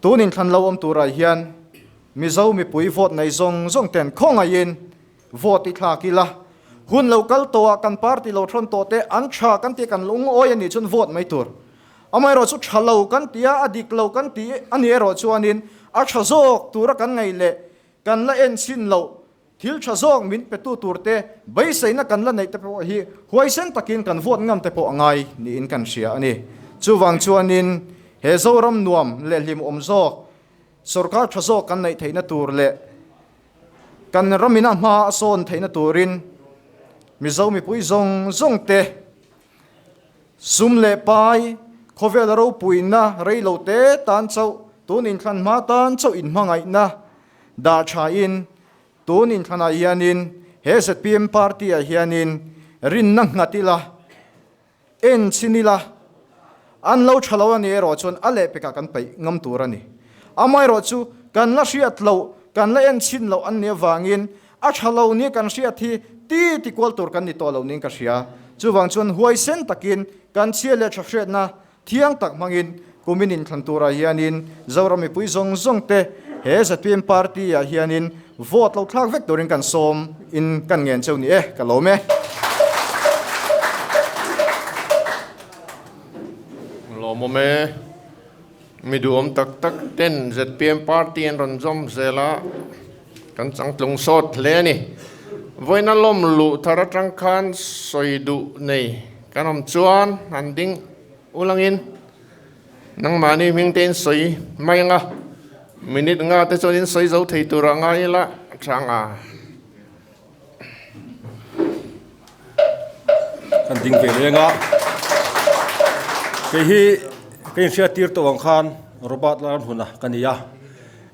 [SPEAKER 6] Tun inthlan lo awm turah hian Mizo mipui vote nei zawng zawng ten khawngaihin vote i thlak ila, hun lo kal tawhah kan party lo thawn tawh te an tha kan tih kan lungawi a nih chuan vote mai tur. Amaherawh chu tha lo kan ti a, a dik lo kan ti a nih erawh chuanin a tha zawk tura kan ngaih leh kan la en chhin loh thil tha zawk min petu tur te beiseina kan la neih te pawh hi huaisen takin kan vote ngam te pawh a ngai niin kan hria a ni. Chuvang chuanin he Zoram nuam leh hlimawm zawk, sorkar tha zawk kan neih theihna tur leh kan ramina hma a sawn theihna turin Mizo mipui zawng zawng te sum leh pai khawvel ropuina reilo te tan chauh tun inthlan hma tan chauh inhmangaihna Dah thain tun inthlanah hianin he zpm party ah hianin rinna nghat ila, en chhin ila, an lo tha lo a ni erawh chuan a lehpekah kan paih ngam tur a ni. Amaherawh chu kan la hriat loh, kan la en chhin loh an nih avangin a tha lo nia kan hriat hi ti ti kual tur kan ni tawh lo niin ka hria. Chuvang chuan huaisen takin kan chhia leh tha hriatna Thiang tak hmangin kumin inthlan turah hianin Zoram mipui zawng zawng te he zpm party ah hianin vote lo thlak vek turin kan sawm in kan ngen cheu ni e, ka lawm e.
[SPEAKER 1] Lawmawm e. Mi duhawm tak tak ten zpm party an rawn zawm zel a, kan changtlung sawt hle a ni. Vawiina lawm luh thar atang khan sawi duh nei Kan awm chuan an ding ulangin nangmahni hming te in sawi mai anga minute nga te chuan in sawi zo thei tur a ngai ila tha anga.
[SPEAKER 5] Kan ding ve leng a, kei hi ka inhriat tir tawh ang khan Robert Lalramhluna ka ni a,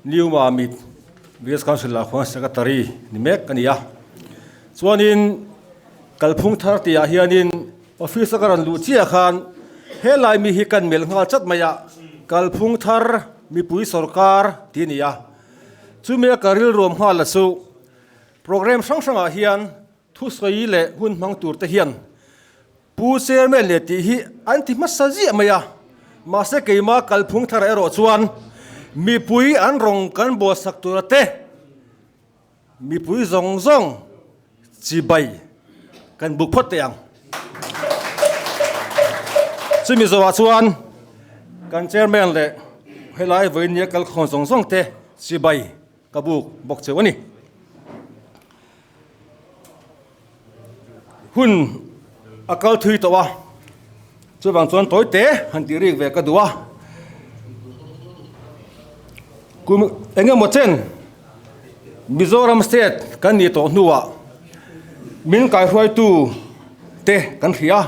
[SPEAKER 5] New Mamit Village Council ah khuan Secretary ni mek ka ni a, chuanin Kalphung thar tihah hianin office a ka rawn luh chiah khan
[SPEAKER 7] Helai mi hi kan melh nghal chat mai a, kalphung thar mipui sorkar tih a ni a. Chumi a ka rilruam nghal a chu programme hrang hrangah hian thusawi leh hun hmang tur te hian Pu Chairman leh tih hi an ti hmasa ziah mai a, mahse keima kalphung tharah erawh chuan mipui an rawng kan buatsak tura te mipui zawng zawng chibai kan buk phawt teh ang. Chumi zawhah chuan kan Chairman leh helai vawinia kalkhawm zawng zawng te chibai ka buk bawk cheu a ni. Hun a kal thui tawh a, chuvang chuan tawi te han tih rik ve ka duh a. Kum eng emaw chen Mizoram state kan nih tawh hnuah min kaihruaitu te kan hria a,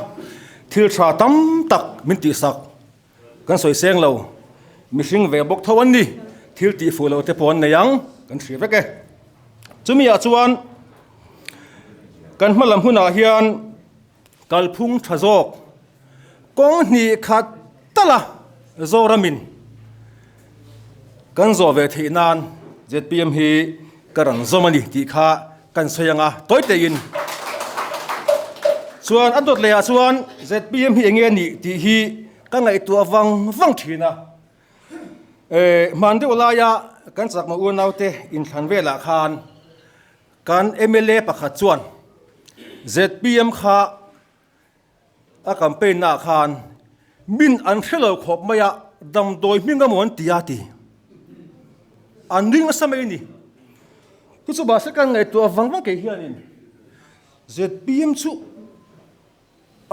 [SPEAKER 7] thil tha tam tak min tihsak. Kan sawi seng lo, mihring ve bawk tho an ni, thil tih fuh loh te pawh an nei ang, kan hria vek e. Chumi ah chuan kan hma lam hunah hian kalphung tha zawk kawng hnih khat tala Zoramin kan zawh ve theih nan zpm hi ka rawn zawm a ni tih kha kan sawi ang a, tawi teiin chuan a dawt leh ah chuan zpm hi enge nih tih hi ka ngaihtuah vang vang thin a, eh hman deuh laia kan chakma unaute inthlan velah khan kan mla pakhat chuan zpm kha A campaign naah khan min an hre lo khawp mai a, damdawi hming emaw an ti a ti. An ring nasa mai a ni. Chu chu mahse kan ngaihtuah vang vang kei hianin zpm chu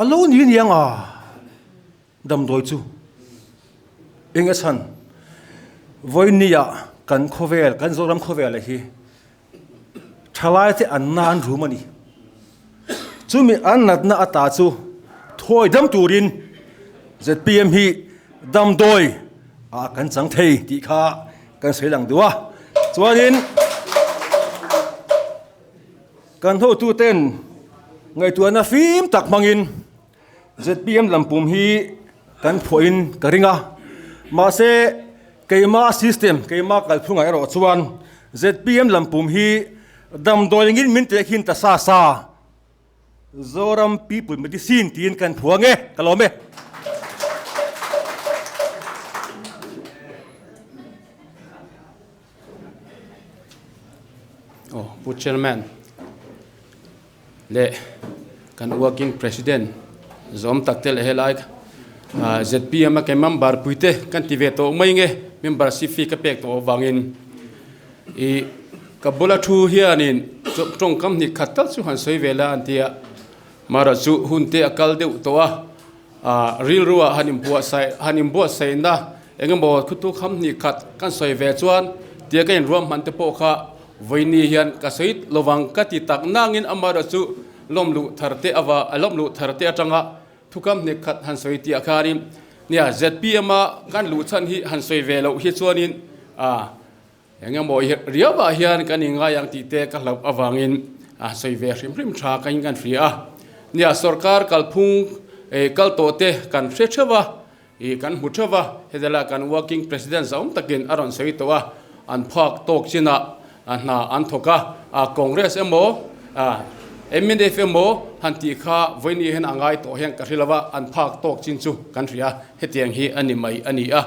[SPEAKER 7] a lo ni aniang a, damdawi chu eng a chhan vawinia kan khawvel kan Zoram khawvel hi Thalai te an na an rum a ni. Chumi an natna ata chu thawi dam turin zpm hi damdawi ah kan chang thei tih kha kan sawi lang duh a. Chuanin kan hotuten ngaihtuahna fim tak hmangin zpm lampum hi kan phuahin ka ring a. Mahse keima system, keima kalphungah erawh chuan zpm lampum hi damdawi angin min tehkhin ta sa sa, Zoram People Medicine tiin kan phuang e, ka lawm e.
[SPEAKER 8] Aw, Pu Chairman leh kan Working President zawm tak te leh helai zpm a ke member pui te kan ti ve tawh mai nge membership fee ka pek tawh avangin ih ka bula thu hianin tawngkam hnih khat tal chu han sawi ve la an ti a mara chu hun te a kal deuh tawh a ah rilru ah han inbuatsaih han inbuatsaihna engemaw khutu kham hnih khat kan sawi ve chuan tia ka inruam hman te pawh kha Vawiini hian ka sawi lovang ka ti tak nangin amaherawh chu lawmluh thar te ava a lawmluh thar te atanga thukam hnek khat han sawi tih ah khanin nia zpm a kan luh chhan hi han sawi ve loh hi chuanin a engemaw riau ah hian kan inngai ang tih te ka hlauh avangin a sawi ve hrim hrim tha ka in kan hria a nia sorkar kalphung kal tawh te kan hre theuh a. Ih kan hmu theuh va, hetela kan working president zauh takin a rawn sawi tawh a, an phak tawk chinah hna an thawk a, a Congress emaw mnf emaw han tih kha vawiini hian a ngai tawh hian ka hre lo va, an phak tawk chin chu kan hria, hetiang hi a ni mai a ni a.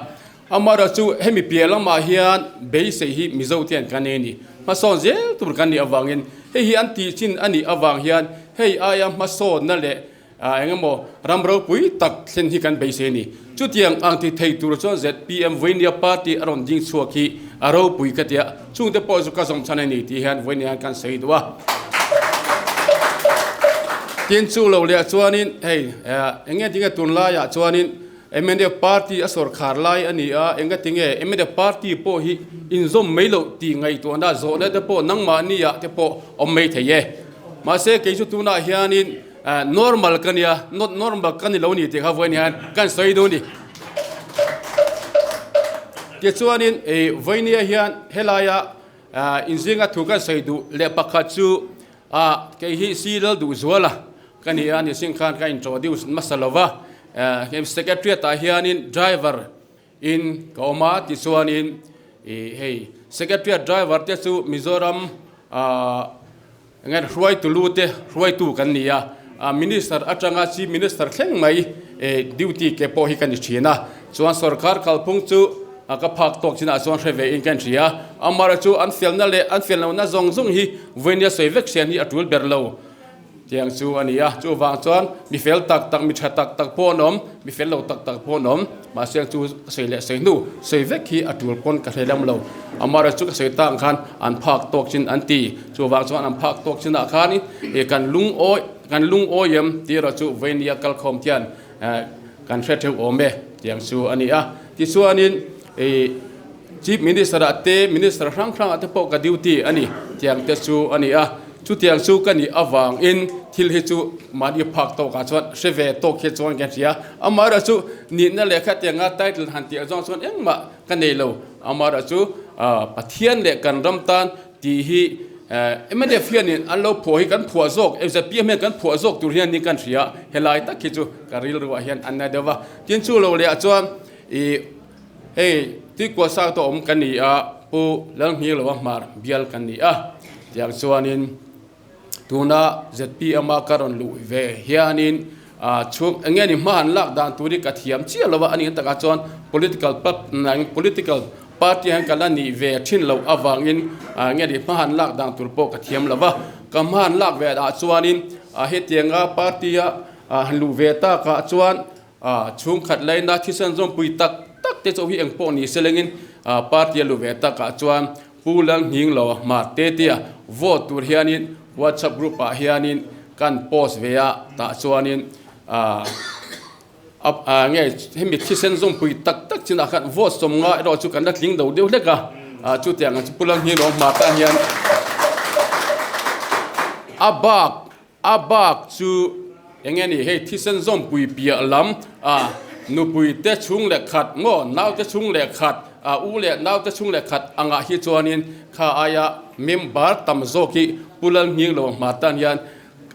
[SPEAKER 8] Amaherawhchu chu hemi piah lamah hian beisei hi Mizo te hian kan nei a ni, hmasawn zel tur kan nih avangin hei hi an tih chin a nih avang hian hei aia hmasawnna leh Ah eng emaw ram ropui tak thlen hi kan beisei a ni. Chutiang ang ti thei tur chuan zpm Vawinia party a rawn ding chhuak hi a ropui ka ti a, chungte pawh chu ka zawm chhan a ni tih hian Vawinia hian kan sawi duh a. Tin chu lo leh chuanin hei eng nge tinge tunlaiah chuanin mnf party a sawrkhar lai a ni a, eng nge tinge mnf party pawh hi inzawm mai loh tih ngaihtuahna zawhna te pawh nangmahniah te pawh awm mai thei e. Mahse kei chu tunah hianin Normal ka nia, not normal ka ni lo ni tih kha vawiin hian kan sawi duh a ni. Tichuanin vawiinia hian helaia inzinga thu kan sawi duh leh pakhat chu kei hi Sir Lalduhzuala ka ni a, nising khan ka introduce hmasa lo va. Secretariat ah hianin driver in ka awm a tichuanin ih hei Secretariat driver te chu Mizoram ah Nge hruaitu lu te hruaitu kan ni a, Minister atanga Chief Minister thleng mai duty ke pawh hi ka ni thin a, chuan sorkar kalphung chu ka phak tawk chinah chuan hre ve in ka inhria a, amaherawhchu chu an felna leh an fel lohna zawng zawng hi vawinia sawi vek sian hi a tul ber lo. Tiang chu a ni a, chuvang chuan mi fel tak tak, mi tha tak tak pawh an awm, mi fel lo tak tak pawh an awm, mahse ang chu ka sawi leh sawi hnu, sawi vek hi a tul pawn ka hre lam lo. Amaherawhchu chu ka sawi tak ang khan an phak tawk chin an ti, chuvang chuan an phak tawk chinah khan ih kan lungawi kan lungawi em tih erawh chu veinia kalkhawm hian kan hre theuh awm e tiang chu a ni a. Tichuanin ih Chief Minister ah te Minister hrang hrang ah te pawh ka duty a ni tiang te chu a ni a, chutiang chu ka nih avangin thil hi chu mahni phak tawk ah chuan hre ve tawk hi chuan ka hria, amaherawh chu nihna leh khatianga title han tih zawng chuan engmah ka nei lo, amaherawh chu Pathian leh kan ram tan tih hi mnf hianin an lo phuah hi kan phuah zawk, zpm hian kan phuah zawk tur hian ni kan hria, helai tak hi chu ka rilru ah hian an na deuh va, tin chu lo leh ah chuan ih. Hei tuikual sang tawh awm kan ni a, Pu Lalhmingloa hmar bial kan ni a, tiang chuanin tuna zpm a ka rawn luh ve hianin chhung eng nge ni hma han lak dan tur hi ka thiam chiah lo a, a nih takah chuan political political party hian ka la nih ve thin loh avangin eng nge ni hma han lak dan tur pawh ka thiam lo va, ka hma han lak ve ah chuanin hetianga party a han luh ve takah chuan A chhungkhat laina thisen zawmpui tak tak te chauh hi eng pawh ni se lengin party a lu ve takah chuan Pu Lalnghinglo Hmarte tia vote tur hianin WhatsApp group ah hianin kan post ve a, tah chuanin a nge hemi thisen zawmpui tak tak chinah khan vote 50 erawh chu kan la tling lo deuh hlek a, chutiang ang chu Pu Lalnghinglo Hmarte ah hian a bak A bak chu eng nge ni hei thisen zawmpui piah lam a nupui te chhung leh khat maw nau te chhung leh khat a u leh nau te chhung leh khat angah hi chuanin kha aia member tam zawk hi Pu Lalhminglo hma tan hian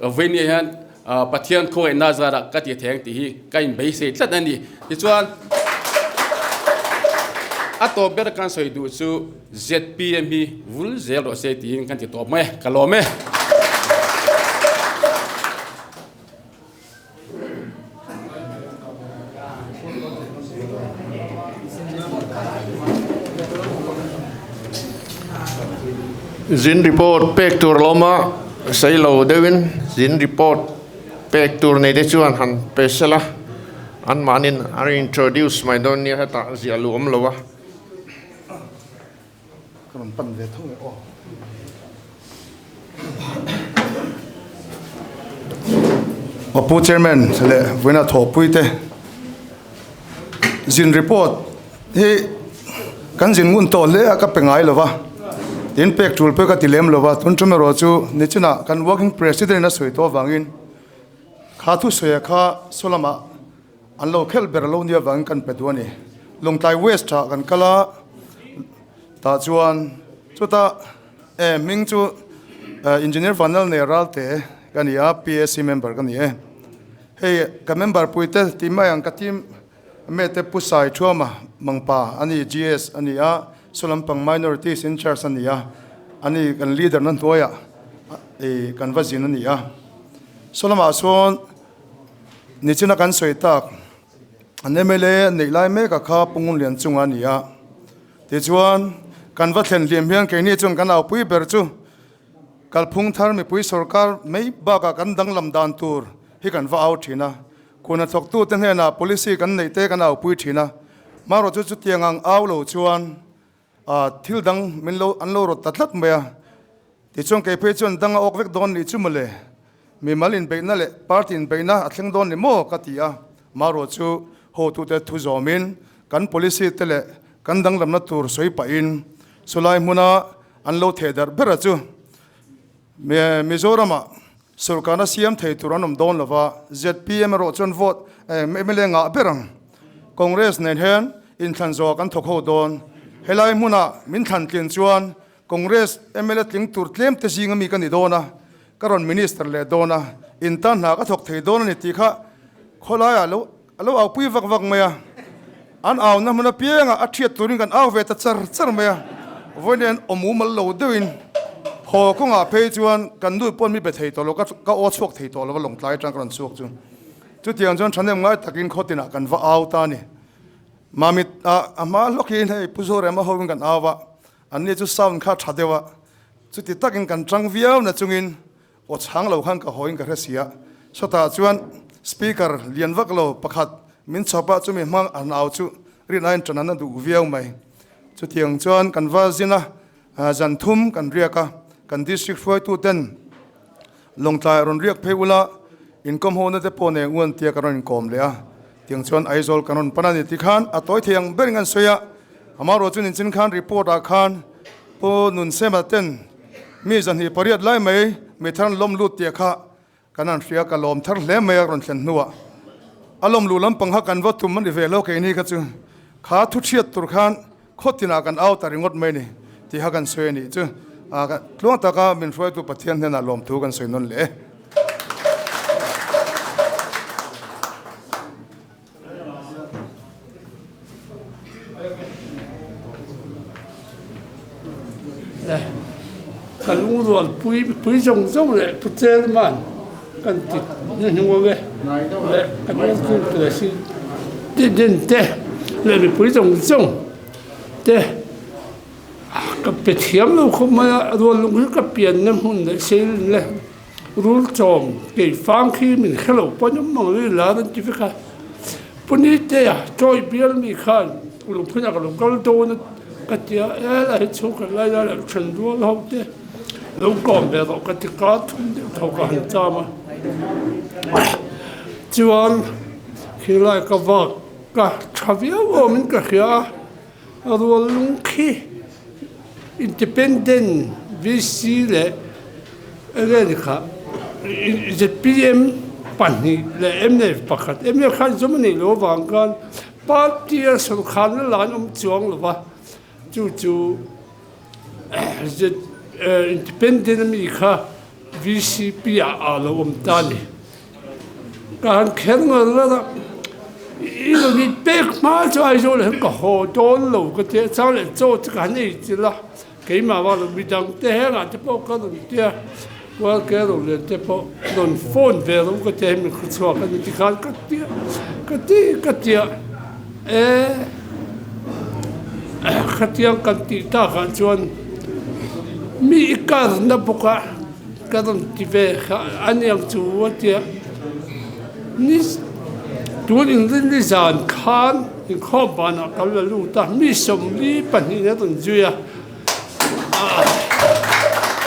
[SPEAKER 8] vawinia hian Pathian khawngaihna zarah ka ti theng tih hi ka inbeisei tlat a ni. Tichuan a tawp ber kan sawi duh chu zpm hi vul zel rawh se tiin kan ti tawp mai e, ka lawm e.
[SPEAKER 1] Zin report pek tur lawma sailo deuhin zin report pek tur nei te chuan han pe sela anmahnin an introduce mai dawn nia hetah ziah luh awm lo a.
[SPEAKER 9] Ka rawn pan ve tho e aw. Aw Pu Chairman leh vawiina thawhpui te zin report hi kan zin ngun tawh hle a ka pe ngai lova tin pek tul pawh ka ti lem lova tun tum erawh chu nichinah kan working president in a sawi tawh avangin kha thusawi kha saw lamah An lo khelh ber lo nia vangin kan pe duh a ni. Lawngtlai West ah kan kal a, tah chuan chutah eh hming chu Engineer Vanlal nei Ralte ka ni a, PAC member ka ni e. Hei ka member puite tih mai ang ka team mate Pu Sai Thuama Mangpa a ni, GS a ni a, Sulampang Minorities in charge a ni a, a ni kan leader na hnuaiah eh kan va zin a ni a. Saw lamah sawn Nichina kan sawi tak, an mla neih lai mek a kha Pungun Lian chunga a ni a. Tichuan, kan va thlen hlim hian keini chuan kan aupui ber chu kalphung thar mipui sorkar mai bakah kan danglam dan tur hi kan va au thin a. Kuna thawktute hnenah policy kan neih te kan aupui thin a. Marawh chu chutiang ang au lo chuan thil dang min lo an lo rawt ta tlat mai a. Tichuan kei phei chuan dang a awk vek dawn nih chu mawle. Mimal inbeihna leh party inbeihna a thleng dawn ni maw ka ti a, marawh chu hotute thu zawmin kan policy te leh kan danglamna tur sawi pahin chulai hmuna an lo theh darh ber a chu Mizoramah sorkarna siam thei tur an awm dawn lova, zpm erawh chuan vote mla ngah ber ang. Congress nen hian inthlan zawh kan thawk ho dawn. Helai hmuna min thlan tlin chuan Congress mla tling tur tlem te zinga mi ka ni dawn a, ka rawn minister leh dawn a, in tan hna ka thawk thei dawn a ni tih kha khawlaiah lo A lo au pui vak vak mai a, an au na hmun apiangah a thiat turin kan au ve ta char char mai a, vawiin awm mumal lo deuhin haw kawngah phei chuan kan nu pawn mi be thei tawh lo, ka aw chhuak thei tawh lo a lawngtlai atang ka rawn chhuak chu. Chutiang chuan thahnem ngai takin khawtinah kan va au ta a ni. Mamit ah a hma hlawkin hei Pu Zorema hoin kan au a, anni chu sound kha tha deuh a, chuti takin kan tang viau na chungin Aw chhang lo khan ka haw in ka hre si a, sawtah chuan speaker lian vak lo pakhat min chhawp a, chumi hmang an au chu rin aiin ṭan an a duh viau mai. Chutiang chuan kan va zin a, zan thum kan riak a, kan district hruaitu ten Lawngtlai rawn riak phei ula inkawm ho na te pawh nei ang u an tia kan rawn inkawm leh a, tiang chuan Aizawl kan rawn pan a ni tikhan a tawi thei ang berin an sawi a, amaherawh chu ninchin khan report ah khan Pu Nunsema ten mi 28 lai mai mi thar an lawm lut tih kha kan han hria, ka lawm thar hle mai a rawn thlen hnuah. A lawm luh lampang kha kan va tum a ni ve lo keini kha chu kha thu chhiat tur khan khaw tinah kan au ta ringawt mai ni tih kha kan sawi a nih chu. Tluang taka min hruaitu Pathian hnenah lawmthu kan sawi nawn leh e.
[SPEAKER 10] Le ka lungrual pui pui zawng zawng leh Pu Chairman kan ti hnuhnung ang e le kan working president te leh mipui zawng zawng te ka pe thiam lo khawp mai a rual lung hi ka pianna hmun leh seilin le. Rul chawm kei fang khi min hre lo pawn awm mang lui lar an ti vek a. Pu Nitea chawi bial mi khan lungphunah ka lo kal dawn a ka ti a, e la hi chhung khat lai lai lo then rual ho te lo kawm ve rawh ka ti kar thum deuh tho ka han cham a. Chuan khilai ka vak ka tha viau awmin ka hria a, a rual lung khi Independent VC leh enge ni kha zpm pahnih leh mnf pakhat mnf khan zawm a neih loh avang khan party a sawrkharna la an awm chuang lo va chu chu independent ami kha vcp ah a lo awm ta a ni. Ka han kher ngar ngar a, i rawn in pek hma chu Aizawl ah hian ka haw dawn lo ka ti a, chang leh chaw chu ka han ei chilh a, keimah vang lo midang te hengah te pawh ka rawn ti a, kual ke ro lian te pawh rawn phone ve rawh ka ti a, hemi khaw chhuak a ni tikhan ka ti a, ka ti ka ti a, e khatiang kan tih takah chuan mi i karna bawk a. Ka rawn ti ve kha a niang chu a tia. Ni tun inrinni zan khan inkhawm banah kan la lut a, mi 42 in a rawn zui a,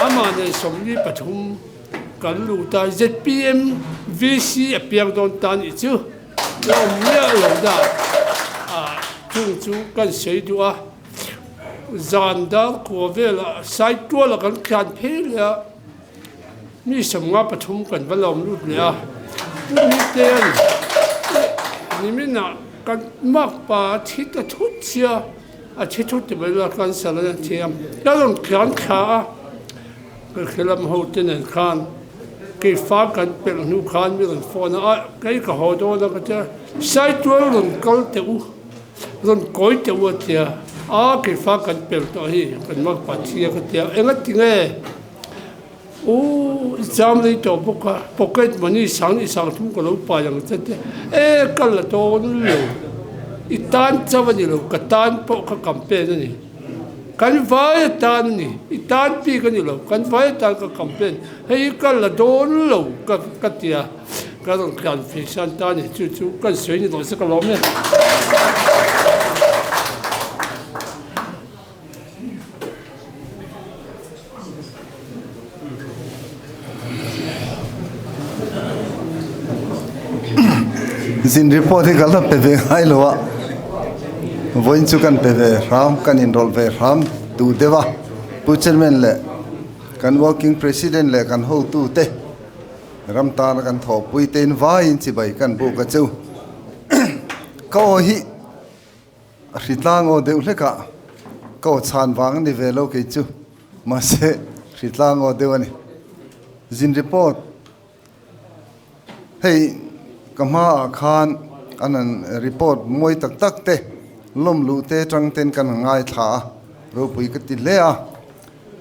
[SPEAKER 10] amah nen 43 kan lut a, zpm VC a piang dawn ta nih chu la awm miah lo dah chung chu kan sawi duh a. Zan dar kua velah Saituala kan thian phei leh a, mi 53 kan va lawm lut leh a. Chumi te a ni. Niminah kan makpa a thi ta thut sia, a thi thut ti mai la cancer a thi a. Ka rawn thian thla a, ka hrelam ho te nen khan keifa kan pelh hnu khan mi rawn phone a, kei ka haw dawn a ka tia, Saitual rawn kal teh u. Rawn kawi teh u a tia, a keifa kan pel tawh hi kan makpa thi a ka tia, enga tinge u i cham rei tawh bawk a, pocket money sang i sang thum ka lo pai ang che tia, e ka la dawn lo, i tan chauh a ni lo, ka tan pawh ka campaign a ni, kan vai atan a ni, i tan bik a ni lo, kan vai atan ka campaign, hei hi ka la dawn lo ka tia. Ka rawn tlan phei san ta ni chu chu kan sawi ni tawh se ka lawm e.
[SPEAKER 11] Zin report hi ka la pe ve ngai lo a, vawiin chu kan pe ve hram, kan inrawlh ve hram duh deuh a, Pu Chairman leh kan Working President leh kan hotute Ram tana kan thawhpui te in vaiin chibai kan buk a chu. Ka aw hi a hri tlang aw deuh hlek a, ka aw chhan vang a ni ve lo kei chu, mahse hri tlang aw deuh a ni. Zin report, hei ka hmaah khan. An han report mawi tak tak te lawm luh te atang ten kan han ngaithla a, ropui ka ti hle a.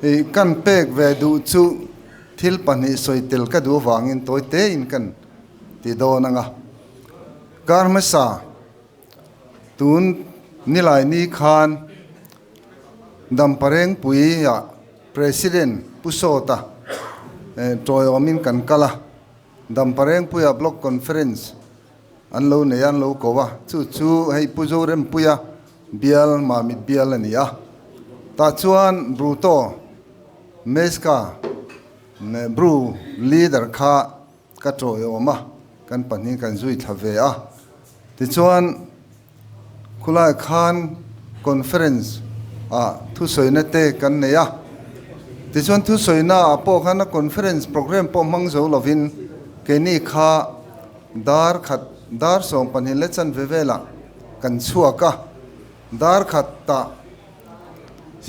[SPEAKER 11] Hei kan pek ve duh chu thil pahnih sawi tel ka duh avangin tawi tein kan ti dawn ang a. Kar hmasa tun nilai ni khan Damparengpuia President Pu Sawta tawiawmin kan kal a. Damparengpuia Block Conference an lo nei a, an lo ko a, chu chu hei Pu Zorempuia bial Mamit bial a ni a. Tah chuan Bruto Meska Bru leader kha ka tawiawm a, kan pahnih kan zui thla ve a. Tichuan khulai khan conference ah thusawina te kan nei a, tichuan thusawina ah pawh khan a conference program pawh hmang zo lovin keini kha dar khat dar 12 leh chanve velah kan chhuak a, dar khat tah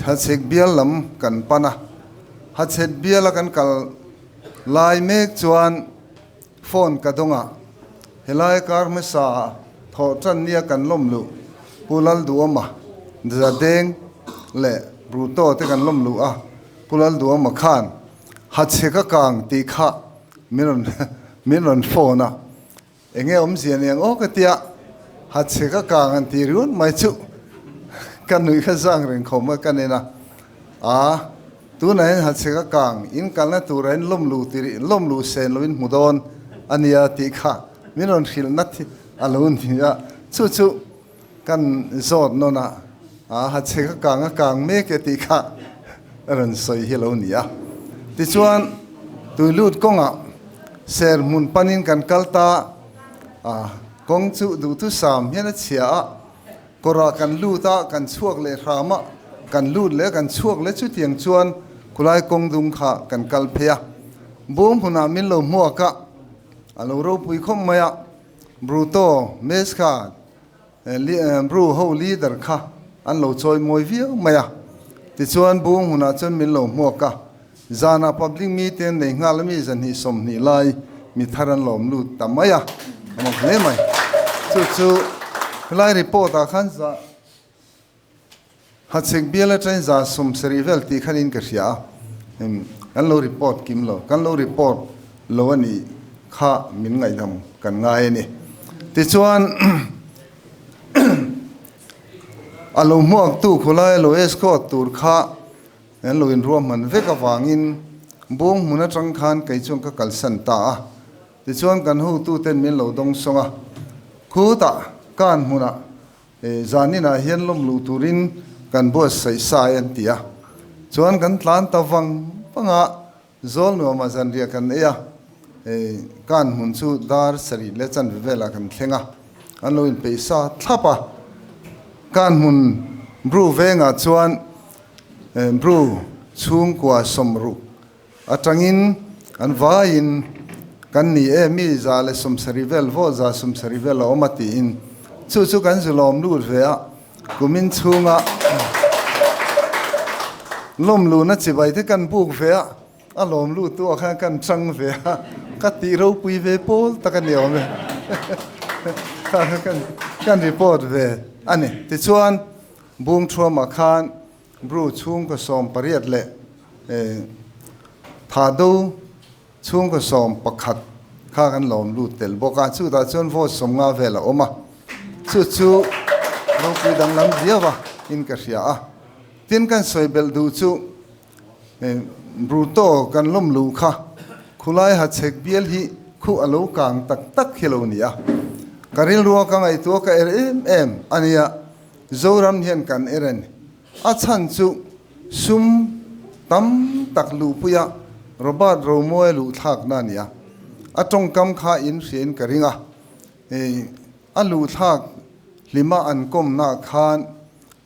[SPEAKER 11] Hachhek bial lam kan pan a, Hachhek biala kan kal lai mek chuan Phone ka dawng a, helai kar hmasa thawh tan nia kan lawm luh Pu Lalduama, Zadeng leh Bruto te kan lawm luh a, Pu Lalduama khan Hachhe ka kang tih kha min rawn min rawn phone a, enge awmzia niang aw ka tia, Hachhe ka kang an ti riun mai chu ka nuih kha zang reng khawm a ka nen a, aa. Tunah hian Hachheka kang in kalna tura in lawm luh ti rih, lawm luh sen lo in hmu dawn a nia tih kha min rawn hrilh nat hi a lo ni a. Chu chu kan zawt nawn a, aa Hachheka kang a kang mek e tih kha a rawn sawi hi a lo ni a. Tichuan tuilut kawngah ser hmun panin kan kal ta a, kawng chu duhthusam hian a chhia a. Kawrah kan lut a, kan chhuak leh hram a, kan lut leh a, kan chhuak leh chutiang chuan khulai kawng dung kha kan kal phei a. Bawm hunah min lo hmuak a, a lo ropui khawp mai a, Bruto, Meska, Bru ho leader kha an lo chawi mawi viau mai a. Tichuan bawm hunah chuan min lo hmuak a, zanah public meeting nei nghal a mi zahnih 20 lai mi thar an lawm lut ta mai a, a mak hle mai. Chu chu helai report ah khan za Hachhek bial atangin 170 vel tih khan in ka hria a, kan lo report kim lo, kan lo report lo a nih kha min ngaihdam kan ngai a ni. Tichuan a lo hmuaktu khawlai a lo escort tur kha An lo inruahman vek avangin bawng hmun atang khan kei chuan ka kalsan ta a. Tichuan kan hotuten min lo dawng sawng a, khutah kan hmunah zaninah hian lawm luh turin kan buatsaih sai an ti a. Chuan kan tlan ta vang vang a, zawl nuamah zanriah kan ei a, kan hmun chu dar sarih leh chanve velah kan thleng a, an lo inpeih sa thlap a. Kan hmun bru vengah chuan Bru chhungkua 60 atangin an vaiin kan ni e, mi 170 vel vaw 170 vel a awm a tiin chu chu kan zulawm lut ve a, kumin chhunga lawm luhna chibai te kan buk ve a, a lawm lut tu ah khan kan chang ve a, ka tih ropui ve pawl tak a ni awm e, kan report ve a ni. Tichuan. Bung thuamah khan Bru chhungkaw 18 leh Thado chhungkaw 11 kha kan lawm lut tel bawk a, chutah chuan vote 50 vel a awm a, chu chu ropui danglam viau a in ka hria a. Tin kan sawi belh duh chu Bruto kan lawm luh kha khulai hachhek bial hi khu a lo kang tak tak hi lo ni a, ka rilrua ka ngaihtuah ka er em em a nia. Zoram hian kan er a ni. A chhan chu sum tam tak luhpuia Robert Romawia luh thlakna a ni a. A tawngkam kha in hriain ka ring a. A luh thlak hlima an kawmna khan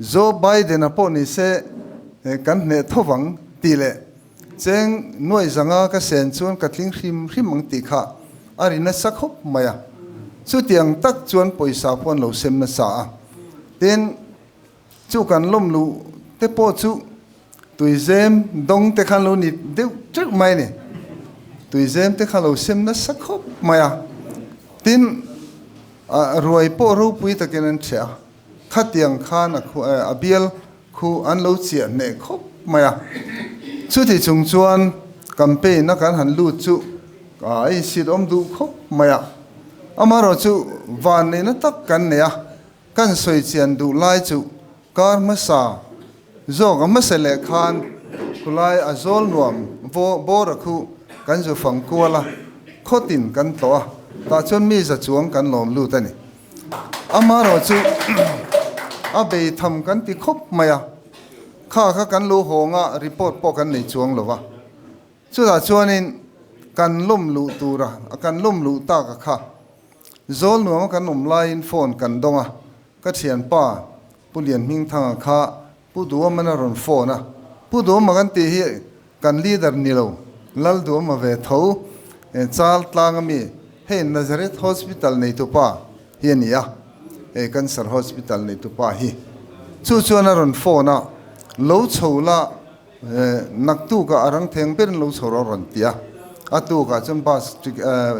[SPEAKER 11] Joe Biden-a pawh ni se kan hneh tho vang tih leh cheng nuaih zanga ka sen chuan ka tling hrim hrim ang tih kha a ri nasa khawp mai a. Chutiang tak chuan pawisa pawh an lo sem nasa a. Tin, chu kan lawm luh te pawh chu tuizem dawng te khan lo ni deuh teuh mai a ni. Tuizem te kha lo sem nasa khawp mai a. Tin. A ruai pawh ropui takin an ṭheh a, khatiang khan a khu a bial khu an lo chiah hneh khawp mai a. Chuti chung chuan campaign a kan han lut chu a insit awm duh khawp mai a. Amaherawh chu van neihna tak kan nei a, kan sawi chian duh lai chu kar hmasa zawk a hmasa leh khan khulai a zawl nuam bawr a khu kan zu fang kual a, khawtin kan tlawh a, tah chuan mi za chuang kan lawm lut a ni. Amaherawh chu a bei tham kan ti khawp mai a, kha kha kan lo hawng a, report pawh kan nei chuang lo va. Chutah chuanin kan lawm luh tura kan lawm luh tak a kha zawl nuama kan awm laiin phone kan dawng a, ka thianpa Pu Lianhmingthanga kha Pu Duaman a rawn phone a, Pu Duama kan tih hi kan leader ni lo, Lal Duama ve tho, Chal tlang ami, hei Nazareth Hospital neitupa hi a ni a, hei Cancer Hospital neitupa hi. Chu chuan a rawn phone a, lo chho la, naktukah a rang theng berin lo chho rawh a rawn ti a, a tukah chuan bus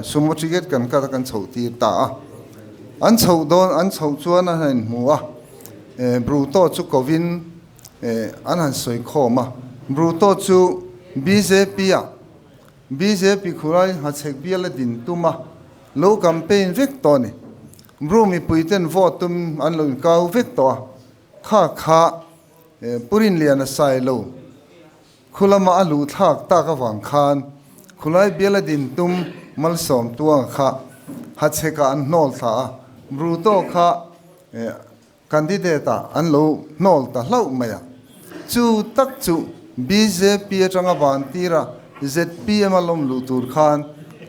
[SPEAKER 11] sumo ticket kan cut a kan chhoh tir ta a, an chhoh dawn an chhoh chuan a han inhmu a. Bruto chu kovin an han sawi khawm a, Bruto chu bjp ah bjp khulai hachhek bial a din tum a, lo campaign vek tawh a ni. Bru mipui ten vote tum an lo inkau vek tawh a, kha kha Purinlian a sai lo. Khu lama a luh thlak tak avang khan khulai bial a din tum malsawm tuanga kha hachhekah an hnawl thla a, Bruto kha candidate ah an lo hnawl ta hlauh mai a. Chu tak chu bjp atanga van tira zpm a lawm luh tur khan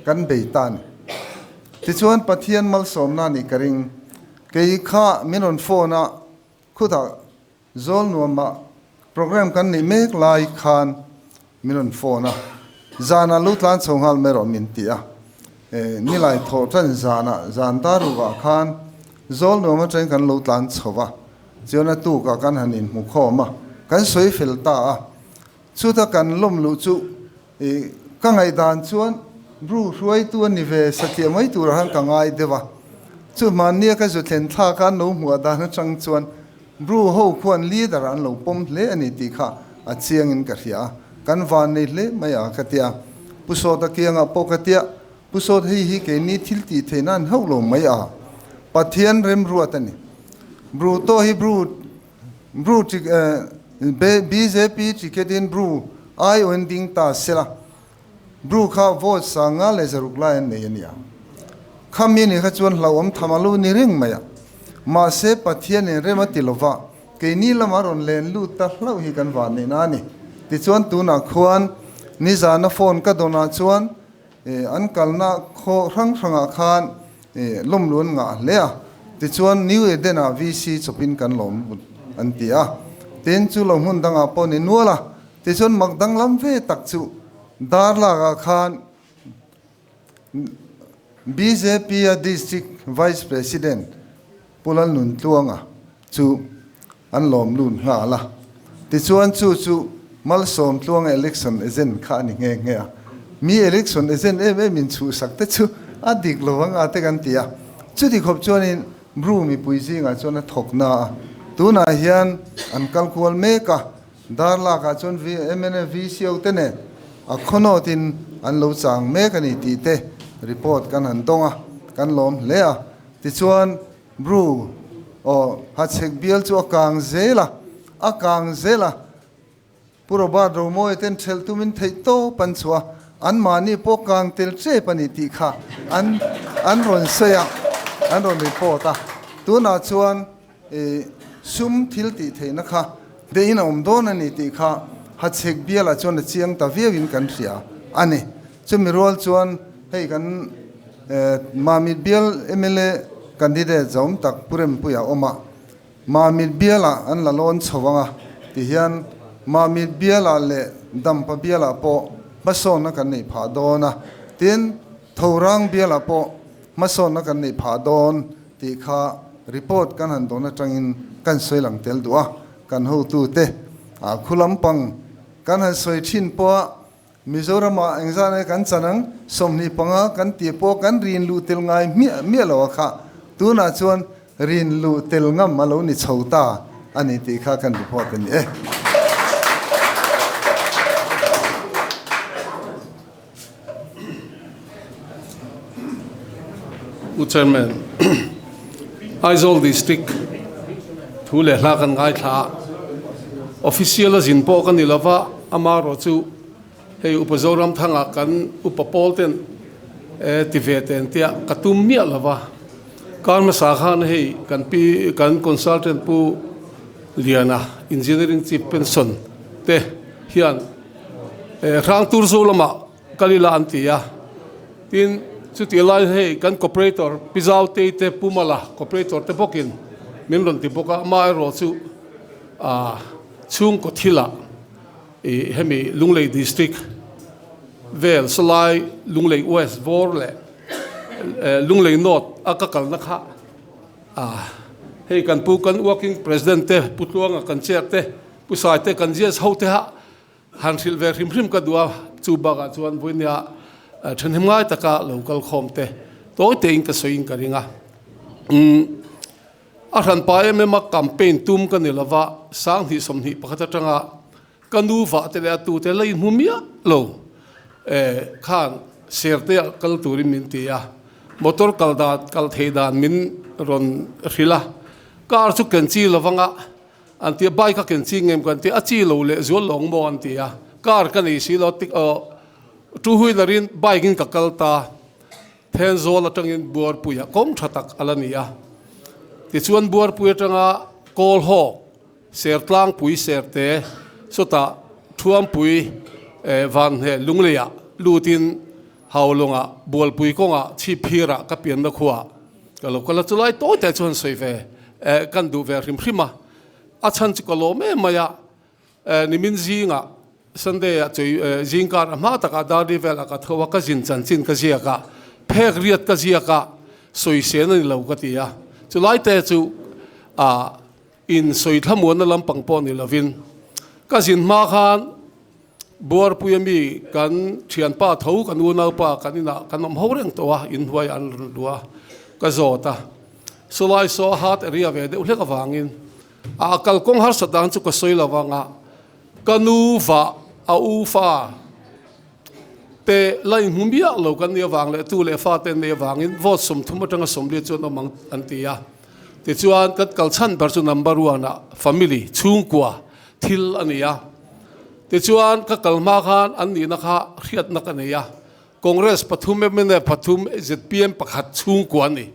[SPEAKER 11] kan bei ta a ni. Tichuan Pathian malsawmna nih ka ring. Kei kha min rawn phone a, khutah Zawl nuamah program kan neih mek lai khan min rawn phone a, zanah lu tlan chho nghal mai rawh min ti a. Nilai thawh tan zanah zan dar rukah khan zawl nuam atangin kan lo tlan chho va, chuan a tukah kan han inhmu khawm a, kan sawi fel ta a. Chuta kan lawm luh chu ka ngaihdan chuan bru hruaitu a ni ve satliah mai turah khan ka ngai deuh a. Chu hmannia ka zu thlen thlak a, no hmuah dan atang chuan Bru ho khuan leader an lo pawm hle a ni tih kha a chiangin ka hria a, kan van nei hle mai a ka tia. Pu Sawta kiangah pawh ka tia, Pu Sawt hei hi keini thil tih theihna an hauh lo mai a, Pathian remruat a ni. Bru tawh hi Bru Bru bjp ticket in Bru aiawin ding ta sela, Bru kha vote sanga leh zaruk lai an nei a nia. Khami ni kha chuan hlauhawm tham a lo ni reng mai a. Mahse Pathian in rem a ti lova, keini lama rawn len lut ta hlauh hi kan van neihna a ni. Tichuan tunah khuan nizana phone ka dawnah chuan an kalna khaw hrang hrangah khan lawmlu an ngah hle a. Tichuan New Eden ah VC chawpin kan lawm an ti a. Tin chu lo hmun dangah pawh ni nual a. Tichuan mak danglam ve tak chu dar lakah khan bjp a District Vice President Pu Lalnuntluanga chu an lawm lut nghal a. Tichuan chu chu Malsawmtluanga election agent kha a ni nghe nghe a. Mi election agent em em in chhuhsak te chu a dik lo anga te kan ti a. Chuti khawp chuanin Bru mipui zingah chuan a thawk na a. Tunah hian an kal kual mek a. Dar lakah chuan mnf VCO te nen a khawnawt in an lo chang mek a ni tih te report kan han dawng a, kan lawm hle a. Tichuan Bru aw Hachhek bial chu a kang zel a, a kang zel a. Pu Robert Romawia ten thelh tumin theih tawp an chhuah a, anmahni pawh kang tel tep a ni tih kha an an rawn sawi a, an rawn report a. Tunah chuan I sum thil tih theihna kha deihin a awm dawn a ni tih kha Hachhek bialah chuan a chiang ta viauin kan hria a ni. Chumi rual chuan hei kan Mamit bial mla candidate zawm tak Pu Rempuia awm a, Mamit bialah an la lawn chho ang a ti hian Mamit bialah leh Dampa bialah pawh hmasawnna kan neih phah dawn a, tin Thorang bialah pawh hmasawnna kan neih phah dawn tih kha report kan han dawn atangin kan sawi lang tel duh a, kan hotute ah khu lampang kan han sawi thin pawh a Mizoramah engzah nge kan chan ang 25 kan tih pawh kan rin luh tel ngai hmiah hmiah lo a kha Tunah chuan rin luh tel ngam a lo ni chho ta a ni tih kha kan report a ni e.
[SPEAKER 10] Pu Chairman, Aizawl District thu leh hla kan ngaithla a, Official a zin pawh ka ni lova, amaherawhchu hei Upa Zoramthanga kan upa pawl ten ti ve ten tia ka tum miah lova, kar hmasa khan hei kan pi kan consultant Pu Liana Engineering Chief Pension te hian Hrangtur zu lamah kal ila an ti a, tin chutih lai hei kan cooperator Pi Zautei te Pu Mala cooperator te bawkin min rawn ti bawk a, amaherawh chu chhungkaw thilah ih hemi Lunglei District vel sawlai Lunglei West Vawr leh Lunglei North a ka kalna kha hei kan pu kan working president te Pu Tluanga kan chair te Pu Saite kan GS ho te ha Han hrilh ve hrim hrim ka duh a, chu bakah chuan vawinia thahnem ngai taka lo kal khawm te tawi tein ka sawiin ka ring a. Umm a hranpa em em a campaign tum ka ni lova, 20 21 atanga ka nu vah te leh a tute la inhmu miah lo eh khan Serte ah kal turin min ti a, motor kal dan kal thei dan min rawn hrilh a, car chu ken chi lovanga An ti a, bike a ken chi ngem kan ti a, a chi lo leh zual lawng maw an ti a, car ka nei si lo tik aw two wheeler in bike in ka kal ta, Thenzawl atangin Buarpuia kawng tha tak a la ni a, tichuan Buarpui atanga Kawlhawk, Sertlangpui Serte, chutah Thuampui Vanhne Lungleiah lutin Haulawngah Bualpui kawngah Chhipphirah ka pianna khuaah Ka lo kal a, chulai tawi te chuan sawi ve eh kan duh ve hrim hrim a, a chhan chu ka lawm em mai a, eh nimin zingah Sunday ah chei eh zing kar a hma takah Darli velah ka tho a, ka zin chanchin ka ziak a, phek riat ka ziak a, sawi sen a ni lo ka ti a, chulai te chu ah in sawi thlamuanna lampang pawh ni lovin ka zin hma khan Buarpuia mi kan thianpa tho kan unaupa kan inah kan awm ho reng tawh a, inhnuai an rawn luh a, ka zawt a. Chulai saw a hat area ve deuh hlek avangin a kalkawng harsa dan chu ka sawi lo vanga ka nu vah a u fa te la inhmu miah lo kan nih avang leh tu leh fa te an neih avangin vote 30 atanga 40 chuan awm ang an ti a. Tichuan kan kal chhan ber chu number one ah family chhungkua thil a ni a. Tichuan ka kal hma khan an nihna kha hriatna ka nei a, Congress pathum, mnf pathum, zpm pakhat chhungkua a ni.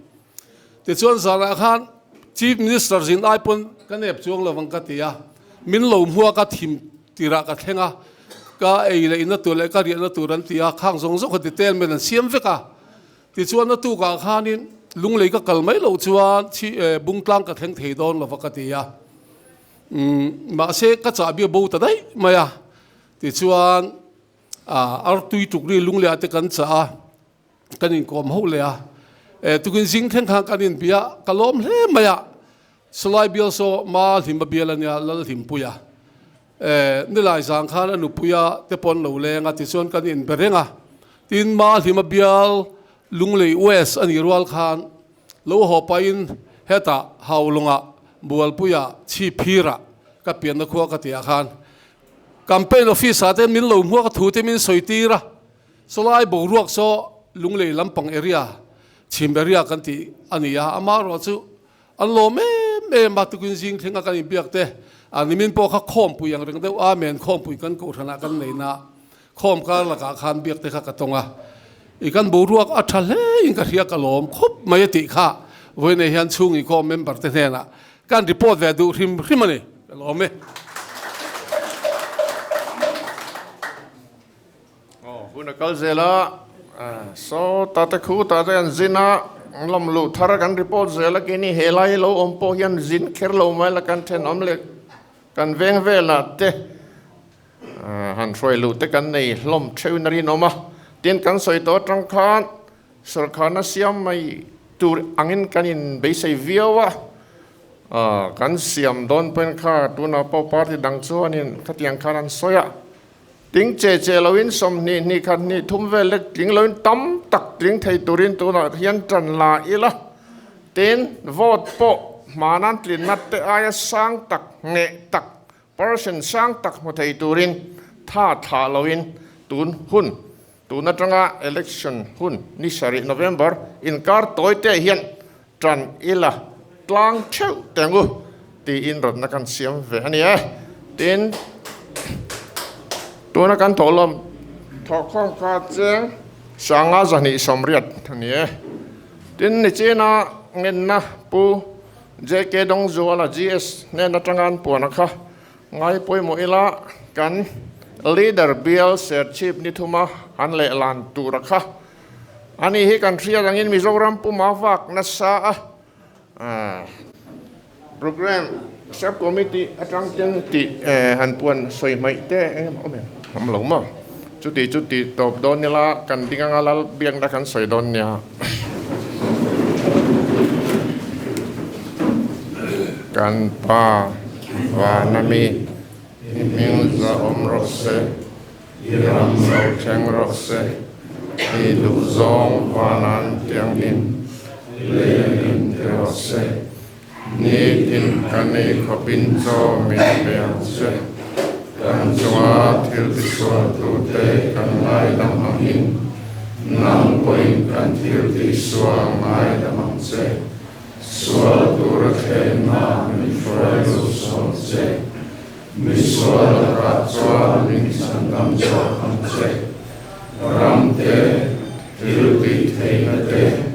[SPEAKER 10] Tichuan zanah khan Chief Minister zin ai pawn ka nep chuang lo ang ka ti a, min lo hmuak a thim tirah ka thleng a, ka ei leh inna tur leh ka riahna tur an ti a, khang zawng zawng kha detail men an siam vek a. Tichuan a tukah khanin Lunglei ka kal mai loh chuan Bungtlang ka thleng thei dawn lova ka ti a. Umm mahse ka chahbi a bo ta daih mai a, tichuan ah artui tuk ri lung leh ah te kan chah a, kan inkawm ho leh a, eh tukin zing thleng khan kan inbia a, ka lawm hle mai a, Salai bial saw Ma Hlima bial a nia Lalhlimpuia, eh nilai zang khan a nupuia te pawh an lo leng a, tichuan kan inbe reng a, tin Ma Hlima bial Lunglei West a nih rual khan Lo haw pahin hetah Haulawngah Bualpuia Chhipphirah ka pianna khua ka tihah khan campaign office ah te min lo hmuak a thu te min sawi tir a, chulai boruak saw Lunglei lampang area chhim area kan tih a ni a, amaherawh chu an lawm em em a, tukin zing thleng a kan inbiak te a nimin pawh kha khawmpui ang reng deuh Amen khawmpui kan kohhranah kan nei na Khawm kar lakah khan biak te kha ka tawng a, i kan boruak a tha hle in ka hria ka lawm khawp mai a tih kha vawiinah hian chhung inkhawm member te hnenah kan report ve duh hrim hrim a ni, ka lawm e.
[SPEAKER 1] Aw hun a kal zel a, saw ta te khu ta te an zin a, lam luh thar kan report zel a, keini he lai lo awm pawh hian zin kher lo mai la kan thenawm leh kan veng velah te Han hruai luh te kan nei hlawm theuhin a rinawm a, tin kan sawi tawh atang khan sawrkharna siam mai tur angin kan in beisei viau a, kan siam dawn pawhin kha tunah pawh party dang chuanin khatiang khan an sawi a, ting che che loin 20 hnih khat hnih thum vel lek tling loin tam tak tling thei turin tunah hian tan la ila. Tin, vote pawh hmanan tlinna te aia sang tak, ngheh tak, percent sang tak hmu thei turin tha thlah loin tun hun, tun atanga election hun ni sarih November inkar tawi te hian tan ila tlang theuh teng u tiin rawtna kan siam ve a ni e. Tin, tuna kan thawhlawm thawhkhawm kha cheng sanga zahnih sawmriat a ni e. Tin, nichina ngenna Pu JK Dongzuala, GS, hnen atanga an puan a kha ngai pawimawh ila kan Leader bial Serchhip ni thuma an lehlan tur a kha. Ani hi kan hriat angin Mizoram puma vak nasa a. Programme Sub Committee atang ten tih han puan sawi hmaih te eng emaw awm em? Awm lo maw? Chuti chu tih tawp dawn ila kan ding anga lal biakna kan sawi dawn nia. Kan Pa vana mi i hming za awm rawh se, i ram lo thleng rawh se, i duhzawng vanan tiangin lei in ti rawh se. Nitin kan ei khawpin chaw min pe ang che. Kan chunga thil tisualtute kan ngaidam angin, nang pawhin kan thil tihsual ngaidam ang che. Sual tura thlenna min hruai lo sawm che. Mi sual lakah chuan min chhandam zawk ang che. Ramte, thil tih theihna te.